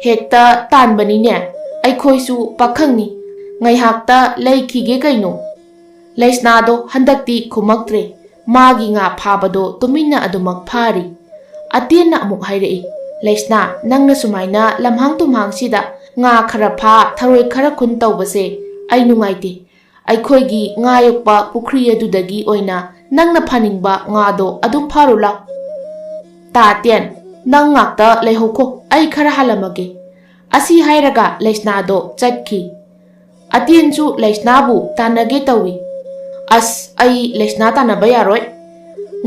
ꯍꯦꯛꯇ ꯇꯥꯟꯕꯅꯤꯅꯦ, ꯑꯩꯈꯣꯏꯁꯨ ꯄꯥꯈꯪꯅꯤ, ꯉꯥꯏꯍꯥꯛꯇ ꯂꯩꯈꯤꯒꯦ ꯀꯩꯅꯣ꯫ ꯂꯩꯁꯅꯥꯗꯣ ꯍꯟꯗꯛꯇꯤ ꯈꯨꯝꯃꯛꯇ꯭ꯔꯦ꯫ ꯃꯥꯒꯤ ꯉꯥ ꯐꯥꯕꯗꯣ ꯇꯨꯃꯤꯟꯅ ꯑꯗꯨꯃꯛ ꯐꯥꯔꯤ꯫ ꯑꯇꯦꯟꯅ ꯑꯃꯨꯛ ꯍꯥꯏꯔꯛꯏ, "ꯂꯩꯁꯅꯥ, ꯅꯪꯅ ꯁꯨꯃꯥꯏꯅ ꯂꯝꯍꯥꯡ ꯇꯨꯝꯍꯥꯡꯁꯤꯗ ꯉꯥ ꯈꯔ ꯐꯥ, ꯊꯔꯣꯏ ꯈꯔ ꯈꯨꯟ ꯇꯧꯕꯁꯦ ꯑꯩ ꯅꯨꯡꯉꯥꯏꯇꯦ꯫ ꯑꯩꯈꯣꯏꯒꯤ ꯉꯥ ꯌꯣꯛꯄ ꯄꯨꯈ꯭ꯔꯤ ꯑꯗꯨꯗꯒꯤ ꯑꯣꯏꯅ ꯅꯪꯅ ꯐꯥꯅꯤꯡꯕ ꯉꯥꯗꯣ ꯑꯗꯨꯝ ꯐꯥꯔꯨ ꯂꯥꯎ"꯫ "ꯇꯥ ꯑꯇꯦꯟ, ꯅꯪ ꯉꯥꯛꯇ ꯂꯩꯍꯧꯈꯣ, ꯑꯩ ꯈꯔ ꯍꯥꯜꯂꯝꯃꯒꯦ"꯫ ꯑꯁꯤ ꯍꯥꯏꯔꯒ ꯂꯩꯁꯅꯥꯗꯣ ꯆꯠꯈꯤ꯫ ꯑꯇꯦꯟꯁꯨ ꯂꯩꯁꯅꯥꯕꯨ ꯇꯥꯟꯅꯒꯦ ꯇꯧꯏ꯫ "ꯑꯁ, ꯑꯩ ꯂꯩꯁꯅꯥ ꯇꯥꯟꯅꯕ ꯌꯥꯔꯣꯏ꯫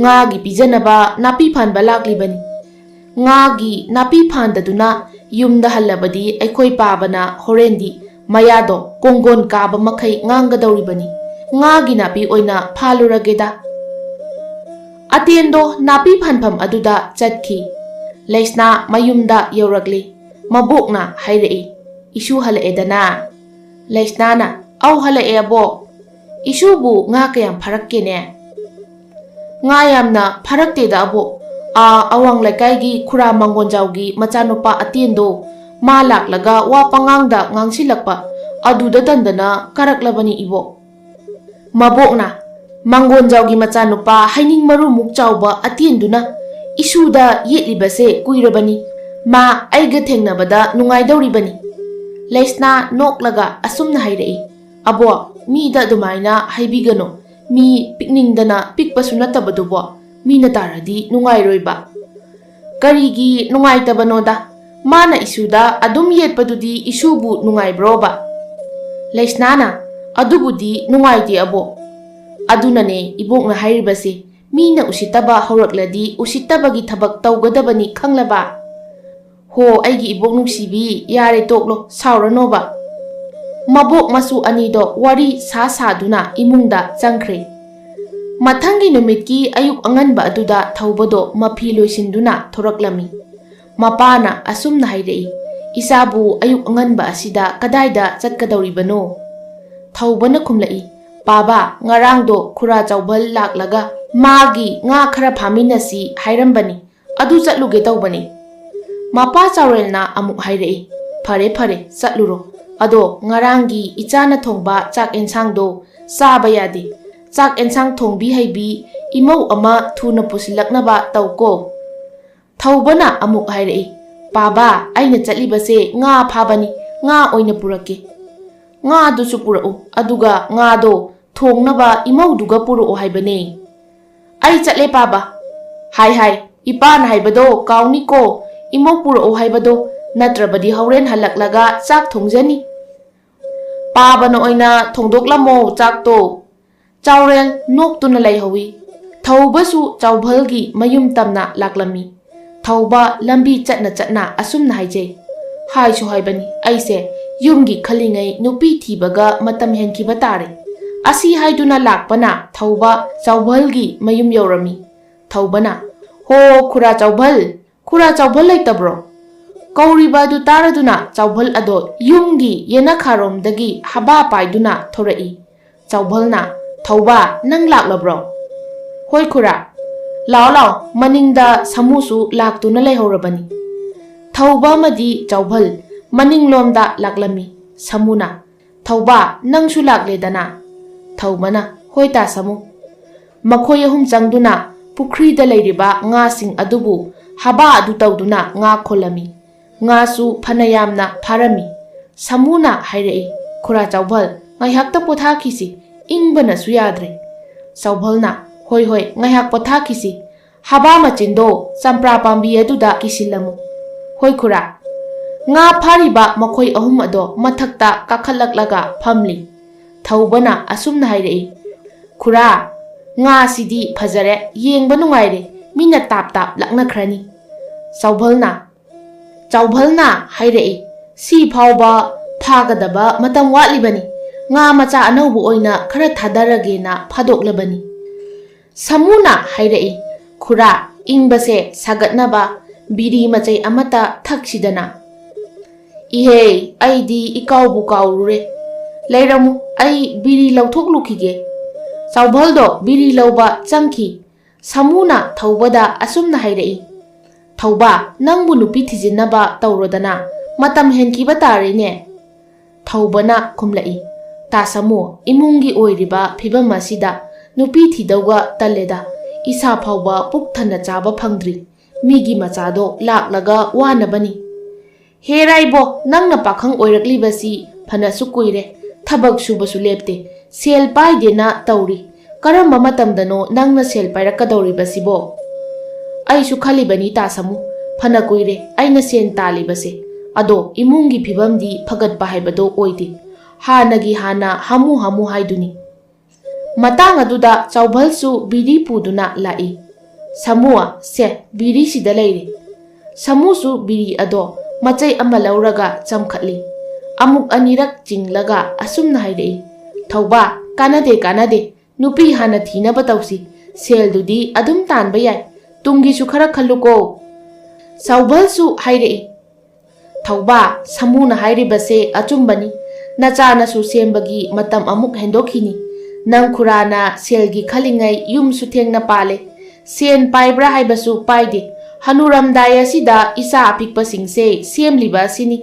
ꯉꯥꯒꯤ ꯄꯤꯖꯅꯕ ꯅꯥꯄꯤ ꯐꯥꯟꯕ ꯂꯥꯛꯂꯤꯕꯅꯤ꯫ ꯉꯥꯒꯤ ꯅꯥꯄꯤ ꯐꯥꯟꯗꯗꯨꯅ ꯌꯨꯝꯗ ꯍꯜꯂꯕꯗꯤ ꯑꯩꯈꯣꯏ ꯄꯥꯕꯅ ꯍꯣꯔꯦꯟꯗꯤ ꯃꯌꯥꯗꯣ ꯀꯣꯡꯒꯣꯟ ꯀꯥꯕ ꯃꯈꯩ ꯉꯥꯡꯒꯗꯧꯔꯤꯕꯅꯤ꯫ ꯉꯥꯒꯤ ꯅꯥꯄꯤ ꯑꯣꯏꯅ ꯐꯥꯜꯂꯨꯔꯒꯦꯗ꯫ ꯑꯇꯦꯟꯗꯣ ꯅꯥꯄꯤ ꯐꯥꯟꯐꯝ ꯑꯗꯨꯗ ꯆꯠꯈꯤ꯫ ꯂꯩꯁꯅꯥ ꯃꯌꯨꯝꯗ ꯌꯧꯔꯛꯂꯤ꯫ ꯃꯕꯣꯛꯅ ꯍꯥꯏꯔꯛꯏ, "ꯏꯁꯨ ꯍꯜꯂꯛꯑꯦꯗꯅ?" ꯂꯩꯁꯅꯥꯅ, "ꯑꯧ, ꯍꯜꯂꯛꯑꯦ, ꯑꯕꯣꯛ꯫ ꯏꯁꯨꯕꯨ ꯉꯥ ꯀꯌꯥꯝ ꯐꯥꯔꯛꯀꯦꯅꯦ?" "ꯉꯥ ꯌꯥꯝꯅ ꯐꯥꯔꯛꯇꯦꯗ, ꯑꯕꯣꯛ꯫ ꯑꯥ, ꯑꯋꯥꯡ ꯂꯩꯀꯥꯏꯒꯤ ꯈꯨꯔꯥ ꯃꯥꯡꯒꯣꯟꯖꯥꯎꯒꯤ ꯃꯆꯥꯅꯨꯄꯥ ꯑꯇꯦꯟꯗꯣ, ꯃꯥ ꯂꯥꯛꯂꯒ ꯋꯥ ꯄꯉꯥꯡꯗ ꯉꯥꯡꯁꯤꯜꯂꯛꯄ ꯑꯗꯨꯗ ꯇꯟꯗꯅ ꯀꯥꯔꯛꯂꯕꯅꯤ, ꯏꯕꯣꯛ꯫" ꯃꯕꯣꯛꯅ, "ꯃꯥꯡꯒꯣꯟꯖꯥꯎꯒꯤ ꯃꯆꯥꯅꯨꯄꯥ ꯍꯩꯅꯤꯡ ꯃꯔꯨꯃꯨꯛ ꯆꯥꯎꯕ ꯑꯇꯦꯟꯗꯨꯅ ꯏꯁꯨꯗ ꯌꯦꯠꯂꯤꯕꯁꯦ ꯀꯨꯏꯔꯕꯅꯤ꯫ ꯃꯥ ꯑꯩꯒ ꯊꯦꯡꯅꯕꯗ ꯅꯨꯡꯉꯥꯏꯗꯧꯔꯤꯕꯅꯤ꯫" ꯂꯩꯁꯅꯥ ꯅꯣꯛꯂꯒ ꯑꯁꯨꯝꯅ ꯍꯥꯏꯔꯛꯏ, "ꯑꯕꯣꯛ, ꯃꯤꯗ ꯑꯗꯨꯃꯥꯏꯅ ꯍꯥꯏꯕꯤꯒꯅꯨ꯫ ꯃꯤ ꯄꯤꯛꯅꯤꯡꯗꯅ ꯄꯤꯛꯄꯁꯨ ꯅꯠꯇꯕꯗꯨꯕꯣ꯫ ꯃꯤꯅ ꯇꯥꯔꯗꯤ ꯅꯨꯡꯉꯥꯏꯔꯣꯏꯕ꯫" "ꯀꯔꯤꯒꯤ ꯅꯨꯡꯉꯥꯏꯇꯕꯅꯣꯗ? ꯃꯥꯅ ꯏꯁꯨꯗ ꯑꯗꯨꯝ ꯌꯦꯠꯄꯗꯨꯗꯤ ꯏꯁꯨꯕꯨ ꯅꯨꯡꯉꯥꯏꯕ꯭ꯔꯣꯕ?" ꯂꯩꯁꯅꯥꯅ, "ꯑꯗꯨꯕꯨꯗꯤ ꯅꯨꯡꯉꯥꯏꯇꯦ, ꯑꯕꯣꯛ꯫ ꯑꯗꯨꯅꯅꯦ ꯏꯕꯣꯛꯅ ꯍꯥꯏꯔꯤꯕꯁꯦ, ꯃꯤꯅ ꯎꯁꯤꯠꯇꯕ ꯍꯧꯔꯛꯂꯗꯤ ꯎꯁꯤꯠꯇꯕꯒꯤ ꯊꯕꯛ ꯇꯧꯒꯗꯕꯅꯤ, ꯈꯪꯂꯕ?" "ꯍꯣ, ꯑꯩꯒꯤ ꯏꯕꯣꯛ ꯅꯨꯡꯁꯤꯕꯤ, ꯌꯥꯔꯦ, ꯇꯣꯛꯂꯣ, ꯁꯥꯎꯔꯅꯣꯕ꯫" ꯃꯕꯣꯛ ꯃꯁꯨ ꯑꯅꯤꯗꯣ ꯋꯥꯔꯤ ꯁꯥ ꯁꯥꯗꯨꯅ ꯏꯃꯨꯡꯗ ꯆꯪꯈ꯭ꯔꯦ꯫ ꯃꯊꯪꯒꯤ ꯅꯨꯃꯤꯠꯀꯤ ꯑꯌꯨꯛ ꯑꯉꯟꯕ ꯑꯗꯨꯗ ꯊꯧꯕꯗꯣ ꯃꯐꯤ ꯂꯣꯏꯁꯤꯟꯗꯨꯅ ꯊꯣꯔꯛꯂꯝꯃꯤ꯫ ꯃꯄꯥꯅ ꯑꯁꯨꯝꯅ ꯍꯥꯏꯔꯛꯏ, "ꯏꯆꯥꯕꯨ ꯑꯌꯨꯛ ꯑꯉꯟꯕ ꯑꯁꯤꯗ ꯀꯗꯥꯏꯗ ꯆꯠꯀꯗꯧꯔꯤꯕꯅꯣ?" ꯊꯧꯕꯅ ꯈꯨꯝꯂꯛꯏ, "ꯄꯥꯕ, ꯉꯔꯥꯡꯗꯣ ꯈꯨꯔꯥ ꯆꯥꯎꯕꯜ ꯂꯥꯛꯂꯒ ꯃꯥꯒꯤ ꯉꯥ ꯈꯔ ꯐꯥꯃꯤꯟꯅꯁꯤ ꯍꯥꯏꯔꯝꯕꯅꯤ, ꯑꯗꯨ ꯆꯠꯂꯨꯒꯦ ꯇꯧꯕꯅꯤ꯫" ꯃꯄꯥ ꯆꯥꯎꯔꯦꯜꯅ ꯑꯃꯨꯛ ꯍꯥꯏꯔꯛꯏ, "ꯐꯔꯦ, ꯐꯔꯦ, ꯆꯠꯂꯨꯔꯣ꯫ ꯑꯗꯣ ꯉꯔꯥꯡꯒꯤ ꯏꯆꯥꯅ ꯊꯣꯡꯕ ꯆꯥꯛ ꯑꯦꯟꯁꯥꯡꯗꯣ ꯆꯥꯕ ꯌꯥꯗꯦ꯫ ꯆꯥꯛ ꯑꯦꯟꯁꯥꯡ ꯊꯣꯡꯕꯤ ꯍꯩꯕꯤ ꯏꯃꯧ ꯑꯃ ꯊꯨꯅ ꯄꯨꯁꯤꯜꯂꯛꯅꯕ ꯇꯧꯀꯣ꯫" ꯊꯧꯕꯅ ꯑꯃꯨꯛ ꯍꯥꯏꯔꯛꯏ, "ꯄꯥꯕ, ꯑꯩꯅ ꯆꯠꯂꯤꯕꯁꯦ ꯉꯥ ꯐꯥꯕꯅꯤ, ꯉꯥ ꯑꯣꯏꯅ ꯄꯨꯔꯛꯀꯦ꯫" "ꯉꯥꯗꯨꯁꯨ ꯄꯨꯔꯛꯎ, ꯑꯗꯨꯒ ꯉꯥꯗꯣ ꯊꯣꯡꯅꯕ ꯏꯃꯧꯗꯨꯒ ꯄꯨꯔꯛꯑꯣ ꯍꯥꯏꯕꯅꯦ꯫" "ꯑꯩ ꯆꯠꯂꯦ, ꯄꯥꯕ꯫ ꯍꯥꯏ, ꯍꯥꯏ, ꯏꯄꯥꯅ ꯍꯥꯏꯕꯗꯣ ꯀꯥꯎꯅꯤꯀꯣ, ꯏꯃꯧ ꯄꯨꯔꯛꯑꯣ ꯍꯥꯏꯕꯗꯣ, ꯅꯠꯇ꯭ꯔꯕꯗꯤ ꯍꯣꯔꯦꯟ ꯍꯜꯂꯛꯂꯒ ꯆꯥꯛ ꯊꯣꯡꯖꯅꯤ꯫" "ꯄꯥꯕꯅ ꯑꯣꯏꯅ ꯊꯣꯡꯗꯣꯛꯂꯝꯃꯣ ꯆꯥꯛꯇꯣ꯫" ꯆꯥꯎꯔꯦꯜ ꯅꯣꯛꯇꯨꯅ ꯂꯩꯍꯧꯏ꯫ ꯊꯧꯕꯁꯨ ꯆꯥꯎꯕꯜꯒꯤ ꯃꯌꯨꯝ ꯇꯝꯅ ꯂꯥꯛꯂꯝꯃꯤ꯫ ꯊꯧꯕ ꯂꯝꯕꯤ ꯆꯠꯅ ꯆꯠꯅ ꯑꯁꯨꯝꯅ ꯍꯥꯏꯖꯩ, "ꯍꯥꯏꯁꯨ ꯍꯥꯏꯕꯅꯤ, ꯑꯩꯁꯦ ꯌꯨꯝꯒꯤ ꯈꯜꯂꯤꯉꯩ ꯅꯨꯄꯤ ꯊꯤꯕꯒ ꯃꯇꯝ ꯍꯦꯟꯈꯤꯕ ꯇꯥꯔꯦ꯫ ꯑꯁꯤ ꯍꯥꯏꯗꯨꯅ ꯂꯥꯛꯄꯅ ꯊꯧꯕ ꯆꯥꯎꯚꯜꯒꯤ ꯃꯌꯨꯝ ꯌꯧꯔꯝꯃꯤ꯫ ꯊꯧꯕꯅ, "ꯍꯣ, ꯈꯨꯔꯥ ꯆꯥꯎꯚꯜ, ꯈꯨꯔꯥ ꯆꯥꯎꯚꯜ ꯂꯩꯇꯕ꯭ꯔꯣ?" ꯀꯧꯔꯤꯕ ꯑꯗꯨ ꯇꯥꯔꯗꯨꯅ ꯆꯥꯎꯚꯜ ꯑꯗꯣ ꯌꯨꯝꯒꯤ ꯌꯦꯅꯈꯥꯔꯣꯝꯗꯒꯤ ꯍꯥꯕꯥ ꯄꯥꯏꯗꯨꯅ ꯊꯣꯔꯛꯏ꯫ ꯆꯥꯎꯚꯜꯅ, "ꯊꯧꯕ, ꯅꯪ ꯂꯥꯛꯂꯕ꯭ꯔꯣ?" "ꯍꯣꯏ ꯈꯨꯔꯥ꯫ ꯂꯥꯛꯑꯣ ꯂꯥꯛꯑꯣ, ꯃꯅꯤꯡꯗ ꯁꯥꯃꯨꯁꯨ ꯂꯥꯛꯇꯨꯅ ꯂꯩꯍꯧꯔꯕꯅꯤ꯫" ꯊꯧꯕ ꯑꯃꯗꯤ ꯆꯥꯎꯚꯜ ꯃꯅꯤꯡꯂꯣꯝꯗ ꯂꯥꯛꯂꯝꯃꯤ꯫ ꯁꯥꯃꯨꯅ, "ꯊꯧꯕ, ꯅꯪꯁꯨ ꯂꯥꯛꯂꯦꯗꯅ?" ꯊꯧꯕꯅ, "ꯍꯣꯏ ꯇꯥ ꯁꯥꯃꯨ꯫" ꯃꯈꯣꯏ ꯑꯍꯨꯝ ꯆꯪꯗꯨꯅ ꯄꯨꯈ꯭ꯔꯤꯗ ꯂꯩꯔꯤꯕ ꯉꯥꯁꯤꯡ ꯑꯗꯨꯕꯨ ꯍꯥꯕꯥ ꯑꯗꯨ ꯇꯧꯗꯨꯅ ꯉꯥ ꯈꯣꯜꯂꯝꯃꯤ꯫ ꯉꯥꯁꯨ ꯐꯅ ꯌꯥꯝꯅ ꯐꯥꯔꯝꯃꯤ꯫ ꯁꯥꯃꯨꯅ ꯍꯥꯏꯔꯛꯏ, "ꯈꯨꯔꯥ ꯆꯥꯎꯚꯜ, ꯉꯥꯏꯍꯥꯛꯇ ꯄꯣꯊꯥꯈꯤꯁꯤ, ꯏꯪꯕꯅꯁꯨ ꯌꯥꯗ꯭ꯔꯦ꯫" ꯆꯥꯎꯚꯜꯅ, "ꯍꯣꯏ ꯍꯣꯏ, ꯉꯥꯏꯍꯥꯛ ꯄꯣꯊꯥꯈꯤꯁꯤ꯫ ꯍꯥꯕꯥ ꯃꯆꯤꯟꯗꯣ ꯆꯝꯄ꯭ꯔꯥ ꯄꯥꯝꯕꯤ ꯑꯗꯨꯗ ꯀꯤꯁꯤꯜꯂꯝꯃꯨ꯫" "ꯍꯣꯏ ꯈꯨꯔꯥ꯫" ꯉꯥ ꯐꯥꯔꯤꯕ ꯃꯈꯣꯏ ꯑꯍꯨꯝ ꯑꯗꯣ ꯃꯊꯛꯇ ꯀꯥꯈꯠꯂꯛꯂꯒ ꯐꯝꯂꯤ꯫ ꯊꯧꯕꯅ ꯑꯁꯨꯝꯅ ꯍꯥꯏꯔꯛꯏ, "ꯈꯨꯔꯥ, ꯉꯥꯁꯤꯗꯤ ꯐꯖꯔꯦ, ꯌꯦꯡꯕ ꯅꯨꯡꯉꯥꯏꯔꯦ, ꯃꯤꯅ ꯇꯥꯞ ꯇꯥꯞ ꯂꯛꯅꯈ꯭ꯔꯅꯤ꯫" ꯆꯥꯎꯚꯜꯅ, ꯆꯥꯎꯚꯜꯅ ꯍꯥꯏꯔꯛꯏ, "ꯁꯤ ꯐꯥꯎꯕ ꯐꯥꯒꯗꯕ ꯃꯇꯝ ꯋꯥꯠꯂꯤꯕꯅꯤ꯫ ꯉꯥ ꯃꯆꯥ ꯑꯅꯧꯕ ꯑꯣꯏꯅ ꯈꯔ ꯊꯥꯗꯔꯒꯦꯅ ꯐꯥꯗꯣꯛꯂꯕꯅꯤ꯫" ꯁꯥꯃꯨꯅ ꯍꯥꯏꯔꯛꯏ, "ꯈꯨꯔꯥ, ꯏꯪꯕꯁꯦ ꯁꯥꯒꯠꯅꯕ ꯕꯤꯔꯤ ꯃꯆꯩ ꯑꯃꯠꯇ ꯊꯛꯁꯤꯗꯅ꯫" "ꯏꯍꯦ, ꯑꯩꯗꯤ ꯏꯀꯥꯎꯕꯨ ꯀꯥꯎꯔꯨꯔꯦ꯫ ꯂꯩꯔꯝꯃꯨ, ꯑꯩ ꯕꯤꯔꯤ ꯂꯧꯊꯣꯛꯂꯨꯈꯤꯒꯦ꯫" ꯆꯥꯎꯚꯜꯗꯣ ꯕꯤꯔꯤ ꯂꯧꯕ ꯆꯪꯈꯤ꯫ ꯁꯥꯃꯨꯅ ꯊꯧꯕꯗ ꯑꯁꯨꯝꯅ ꯍꯥꯏꯔꯛꯏ, "ꯊꯧꯕ, ꯅꯪꯕꯨ ꯅꯨꯄꯤ ꯊꯤꯖꯤꯟꯅꯕ ꯇꯧꯔꯣꯗꯅ, ꯃꯇꯝ ꯍꯦꯟꯈꯤꯕ ꯇꯥꯔꯦꯅꯦ꯫" ꯊꯧꯕꯅ ꯈꯨꯝꯂꯛꯏ, "ꯇꯥ ꯁꯥꯃꯨ, ꯏꯃꯨꯡꯒꯤ ꯑꯣꯏꯔꯤꯕ ꯐꯤꯕꯝ ꯑꯁꯤꯗ ꯅꯨꯄꯤ ꯊꯤꯗꯧꯒ ꯇꯜꯂꯦꯗ꯫ ꯏꯁꯥ ꯐꯥꯎꯕ ꯄꯨꯛ ꯊꯟꯅ ꯆꯥꯕ ꯐꯪꯗ꯭ꯔꯤ꯫ ꯃꯤꯒꯤ ꯃꯆꯥꯗꯣ ꯂꯥꯛꯂꯒ ꯋꯥꯅꯕꯅꯤ꯫" "ꯍꯦꯔꯥ ꯏꯕꯣ, ꯅꯪꯅ ꯄꯥꯈꯪ ꯑꯣꯏꯔꯛꯂꯤꯕꯁꯤ ꯐꯅꯁꯨ ꯀꯨꯏꯔꯦ꯫ ꯊꯕꯛ ꯁꯨꯕꯁꯨ ꯂꯦꯞꯇꯦ, ꯁꯦꯜ ꯄꯥꯏꯗꯦꯅ ꯇꯧꯔꯤ꯫ ꯀꯔꯝꯕ ꯃꯇꯝꯗꯅꯣ ꯅꯪꯅ ꯁꯦꯜ ꯄꯥꯏꯔꯛꯀꯗꯧꯔꯤꯕꯁꯤꯕꯣ?" "ꯑꯩꯁꯨ ꯈꯜꯂꯤꯕꯅꯤ ꯇꯥ ꯁꯥꯃꯨ, ꯐꯅ ꯀꯨꯏꯔꯦ ꯑꯩꯅ ꯁꯦꯟ ꯇꯥꯜꯂꯤꯕꯁꯦ꯫ ꯑꯗꯣ ꯏꯃꯨꯡꯒꯤ ꯐꯤꯕꯝꯗꯤ ꯐꯒꯠꯄ ꯍꯥꯏꯕꯗꯣ ꯑꯣꯏꯗꯦ꯫ ꯍꯥꯟꯅꯒꯤ ꯍꯥꯟꯅ ꯍꯥꯃꯨ ꯍꯥꯃꯨ ꯍꯥꯏꯗꯨꯅꯤ꯫" ꯃꯇꯥꯡ ꯑꯗꯨꯗ ꯆꯥꯎꯚꯜꯁꯨ ꯕꯤꯔꯤ ꯄꯨꯗꯨꯅ ꯂꯥꯛꯏ꯫ "ꯁꯥꯃꯨ, ꯁꯦ, ꯕꯤꯔꯤꯁꯤꯗ ꯂꯩꯔꯦ꯫" ꯁꯥꯃꯨꯁꯨ ꯕꯤꯔꯤ ꯑꯗꯣ ꯃꯆꯩ ꯑꯃ ꯂꯧꯔꯒ ꯆꯝꯈꯠꯂꯤ꯫ ꯑꯃꯨꯛ ꯑꯅꯤꯔꯛ ꯆꯤꯡꯂꯒ ꯑꯁꯨꯝꯅ ꯍꯥꯏꯔꯛꯏ, "ꯊꯧꯕ, ꯀꯥꯟꯅꯗꯦ, ꯀꯥꯟꯅꯗꯦ, ꯅꯨꯄꯤ ꯍꯥꯟꯅ ꯊꯤꯅꯕ ꯇꯧꯁꯤ, ꯁꯦꯜꯗꯨꯗꯤ ꯑꯗꯨꯝ ꯇꯥꯟꯕ ꯌꯥꯏ, ꯇꯨꯡꯒꯤꯁꯨ ꯈꯔ ꯈꯜꯂꯨꯀꯣ"꯫ ꯆꯥꯎꯕꯜꯁꯨ ꯍꯥꯏꯔꯛꯏ, "ꯊꯧꯕ, ꯁꯥꯃꯨꯅ ꯍꯥꯏꯔꯤꯕꯁꯦ ꯑꯆꯨꯝꯕꯅꯤ, ꯅꯆꯥꯅꯁꯨ ꯁꯦꯝꯕꯒꯤ ꯃꯇꯝ ꯑꯃꯨꯛ ꯍꯦꯟꯗꯣꯛꯈꯤꯅꯤ, ꯅꯪ ꯈꯨꯔꯥꯅ ꯁꯦꯜꯒꯤ ꯈꯜꯂꯤꯉꯩ ꯌꯨꯝꯁꯨ ꯊꯦꯡꯅ ꯄꯥꯜꯂꯦ, ꯁꯦꯟ ꯄꯥꯏꯕ꯭ꯔꯥ ꯍꯥꯏꯕꯁꯨ ꯄꯥꯏꯗꯦ, ꯍꯅꯨꯔꯝꯗꯥꯏ ꯑꯁꯤꯗ ꯏꯆꯥ ꯑꯄꯤꯛꯄꯁꯤꯡꯁꯦ ꯁꯦꯝꯂꯤꯕ ꯑꯁꯤꯅꯤ"꯫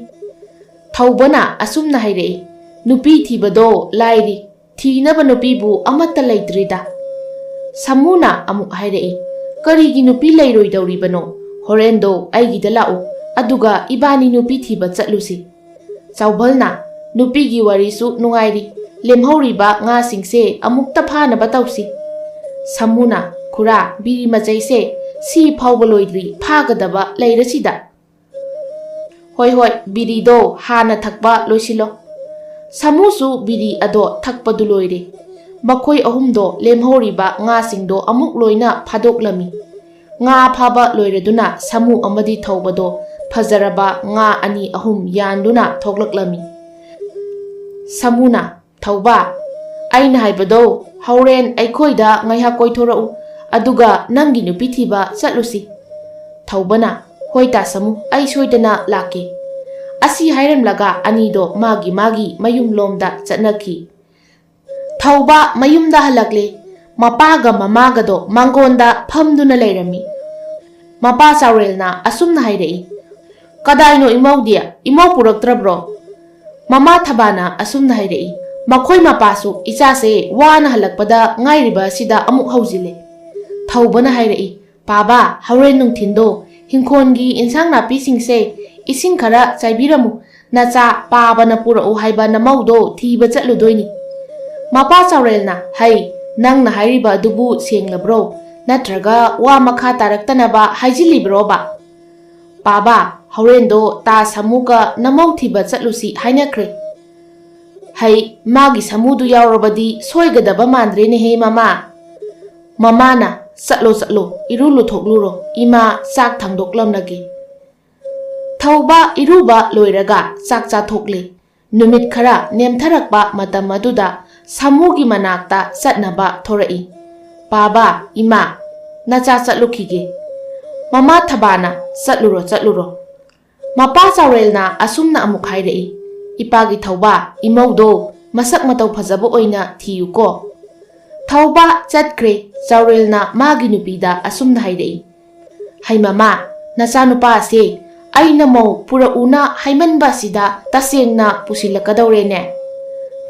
ꯊꯧꯕꯅ ꯑꯁꯨꯝꯅ ꯍꯥꯏꯔꯛꯏ, "ꯅꯨꯄꯤ ꯊꯤꯕꯗꯣ ꯂꯥꯏꯔꯤ, ꯊꯤꯅꯕ ꯅꯨꯄꯤꯕꯨ ꯑꯃꯠꯇ ꯂꯩꯇ꯭ꯔꯤꯗ"꯫ ꯁꯥꯃꯨꯅ ꯑꯃꯨꯛ ꯍꯥꯏꯔꯛꯏ, "ꯀꯔꯤꯒꯤ ꯅꯨꯄꯤ ꯂꯩꯔꯣꯏꯗꯧꯔꯤꯕꯅꯣ? ꯍꯣꯔꯦꯟꯗꯣ ꯑꯩꯒꯤꯗ ꯂꯥꯛꯎ, ꯑꯗꯨꯒ ꯏꯕꯥꯅꯤ ꯅꯨꯄꯤ ꯊꯤꯕ ꯆꯠꯂꯨꯁꯤ"꯫ ꯆꯥꯎꯕꯜꯅ, "ꯅꯨꯄꯤꯒꯤ ꯋꯥꯔꯤꯁꯨ ꯅꯨꯡꯉꯥꯏꯔꯤ, ꯂꯦꯝꯍꯧꯔꯤꯕ ꯉꯥꯁꯤꯡꯁꯦ ꯑꯃꯨꯛꯇ ꯐꯥꯅꯕ ꯇꯧꯁꯤ"꯫ ꯁꯥꯃꯨꯅ, "ꯈꯨꯔꯥ, ꯕꯤꯔꯤ ꯃꯆꯩꯁꯦ ꯁꯤ ꯐꯥꯎꯕ ꯂꯣꯏꯗ꯭ꯔꯤ, ꯐꯥꯒꯗꯕ ꯂꯩꯔꯁꯤꯗ"꯫ "ꯍꯣꯏ, ꯍꯣꯏ, ꯕꯤꯔꯤꯗꯣ ꯍꯥꯟꯅ ꯊꯛꯄ ꯂꯣꯏꯁꯤꯜꯂꯣ"꯫ ꯁꯥꯃꯨꯁꯨ ꯕꯤꯔꯤ ꯑꯗꯣ ꯊꯛꯄꯗꯨ ꯂꯣꯏꯔꯦ꯫ ꯃꯈꯣꯏ ꯑꯍꯨꯝꯗꯣ ꯂꯦꯝꯍꯧꯔꯤꯕ ꯉꯥꯁꯤꯡꯗꯣ ꯑꯃꯨꯛ ꯂꯣꯏꯅ ꯐꯥꯗꯣꯛꯂꯝꯃꯤ꯫ ꯉꯥ ꯐꯥꯕ ꯂꯣꯏꯔꯗꯨꯅ ꯁꯥꯃꯨ ꯑꯃꯗꯤ ꯊꯧꯕꯗꯣ ꯐꯖꯔꯕ ꯉꯥ ꯑꯅꯤ ꯑꯍꯨꯝ ꯌꯥꯟꯗꯨꯅ ꯊꯣꯛꯂꯛꯂꯝꯃꯤ꯫ ꯁꯥꯃꯨꯅ, "ꯊꯧꯕ, ꯑꯩꯅ ꯍꯥꯏꯕꯗꯣ, ꯍꯣꯔꯦꯟ ꯑꯩꯈꯣꯏꯗ ꯉꯥꯏꯍꯥꯛ ꯀꯣꯏꯊꯣꯔꯛꯎ, ꯑꯗꯨꯒ ꯅꯪꯒꯤ ꯅꯨꯄꯤ ꯊꯤꯕ ꯆꯠꯂꯨꯁꯤ"꯫ ꯊꯧꯕꯅ, "ꯍꯣꯏ ꯇꯥ ꯁꯥꯃꯨ, ꯑꯩ ꯁꯣꯏꯗꯅ ꯂꯥꯛꯀꯦ"꯫ ꯑꯁꯤ ꯍꯥꯏꯔꯝꯂꯒ ꯑꯅꯤꯗꯣ ꯃꯥꯒꯤ ꯃꯥꯒꯤ ꯃꯌꯨꯝꯂꯣꯝꯗ ꯆꯠꯅꯈꯤ꯫ ꯊꯧꯕ ꯃꯌꯨꯝꯗ ꯍꯜꯂꯛꯂꯦ꯫ ꯃꯄꯥꯒ ꯃꯃꯥꯒꯗꯣ ꯃꯥꯡꯒꯣꯟꯗ ꯐꯝꯗꯨꯅ ꯂꯩꯔꯝꯃꯤ꯫ ꯃꯄꯥ ꯆꯥꯎꯔꯦꯜꯅ ꯑꯁꯨꯝꯅ ꯍꯥꯏꯔꯛꯏ, "ꯀꯗꯥꯏꯅꯣ ꯏꯃꯧꯗꯤ? ꯏꯃꯧ ꯄꯨꯔꯛꯇ꯭ꯔꯕ꯭ꯔꯣ?" ꯃꯃꯥ ꯊꯕꯥꯅ ꯑꯁꯨꯝꯅ ꯍꯥꯏꯔꯛꯏ, "ꯃꯈꯣꯏ ꯃꯄꯥꯁꯨ ꯏꯆꯥꯁꯦ ꯋꯥꯅ ꯍꯜꯂꯛꯄꯗ ꯉꯥꯏꯔꯤꯕ ꯑꯁꯤꯗ ꯑꯃꯨꯛ ꯍꯧꯖꯤꯜꯂꯦ"꯫ ꯊꯧꯕꯅ ꯍꯥꯏꯔꯛꯏ, "ꯄꯥꯕ, ꯍꯣꯔꯦꯟ ꯅꯨꯡꯊꯤꯟꯗꯣ ꯏꯪꯈꯣꯜꯒꯤ ꯏꯟꯁꯥꯡ ꯅꯥꯄꯤꯁꯤꯡꯁꯦ ꯏꯁꯤꯡ ꯈꯔ ꯆꯥꯏꯕꯤꯔꯝꯃꯨ, ꯅꯆꯥ ꯄꯥꯕꯅ ꯄꯨꯔꯛꯎ ꯍꯥꯏꯕ ꯅꯃꯧꯗꯣ ꯊꯤꯕ ꯆꯠꯂꯨꯗꯣꯏꯅꯤ"꯫ ꯃꯄꯥ ꯆꯥꯎꯔꯦꯜꯅ, "ꯍꯩ, ꯅꯪꯅ ꯍꯥꯏꯔꯤꯕ ꯑꯗꯨꯕꯨ ꯁꯦꯡꯂꯕ꯭ꯔꯣ? ꯅꯠꯇ꯭ꯔꯒ ꯋꯥ ꯃꯈꯥ ꯇꯥꯔꯛꯇꯅꯕ ꯍꯥꯏꯖꯤꯜꯂꯤꯕ꯭ꯔꯣꯕ?" "ꯄꯥꯕ, ꯍꯣꯔꯦꯟꯗꯣ ꯇꯥ ꯁꯥꯃꯨꯒ ꯅꯃꯧ ꯊꯤꯕ ꯆꯠꯂꯨꯁꯤ ꯍꯥꯏꯅꯈ꯭ꯔꯦ"꯫ "ꯍꯩ, ꯃꯥꯒꯤ ꯁꯥꯃꯨꯗꯨ ꯌꯥꯎꯔꯕꯗꯤ ꯁꯣꯏꯒꯗꯕ ꯃꯥꯟꯗ꯭ꯔꯦꯅꯦꯍꯦ ꯃꯃꯥ"꯫ ꯃꯃꯥꯅ, "ꯆꯠꯂꯣ, ꯆꯠꯂꯣ, ꯏꯔꯨ ꯂꯨꯊꯣꯛꯂꯨꯔꯣ, ꯏꯃꯥ ꯆꯥꯛ ꯊꯥꯡꯗꯣꯛꯂꯝꯂꯒꯦ"꯫ ꯊꯧꯕ ꯏꯔꯨꯕ ꯂꯣꯏꯔꯒ ꯆꯥꯛ ꯆꯥꯊꯣꯛꯂꯦ꯫ ꯅꯨꯃꯤꯠ ꯈꯔ ꯅꯦꯝꯊꯔꯛꯄ ꯃꯇꯝ ꯑꯗꯨꯗ ꯁꯥꯃꯨꯒꯤ ꯃꯅꯥꯛꯇ ꯆꯠꯅꯕ ꯊꯣꯔꯛꯏ꯫ "ꯄꯥꯕ, ꯏꯃꯥ, ꯅꯆꯥ ꯆꯠꯂꯨꯈꯤꯒꯦ꯫" ꯃꯃꯥ ꯊꯕꯥꯅ, "ꯆꯠꯂꯨꯔꯣ, ꯆꯠꯂꯨꯔꯣ꯫" ꯃꯄꯥ ꯆꯥꯎꯔꯦꯜꯅ ꯑꯁꯨꯝꯅ ꯑꯃꯨꯛ ꯍꯥꯏꯔꯛꯏ, "ꯏꯄꯥꯒꯤ ꯊꯧꯕ, ꯏꯃꯧꯗꯣ ꯃꯁꯛ ꯃꯇꯧ ꯐꯖꯕ ꯑꯣꯏꯅ ꯊꯤꯌꯨꯀꯣ꯫" ꯊꯧꯕ ꯆꯠꯈ꯭ꯔꯦ꯫ ꯆꯥꯎꯔꯦꯜꯅ ꯃꯥꯒꯤ ꯅꯨꯄꯤꯗ ꯑꯁꯨꯝꯅ ꯍꯥꯏꯔꯛꯏ, "ꯍꯩ ꯃꯃꯥ, ꯅꯆꯥꯅꯨꯄꯥ ꯑꯁꯦ ꯑꯩꯅ ꯃꯧ ꯄꯨꯔꯛꯎꯅ ꯍꯥꯏꯃꯟꯕ ꯑꯁꯤꯗ ꯇꯁꯦꯡꯅ ꯄꯨꯁꯤꯜꯂꯛꯀꯗꯧꯔꯦꯅꯦ꯫"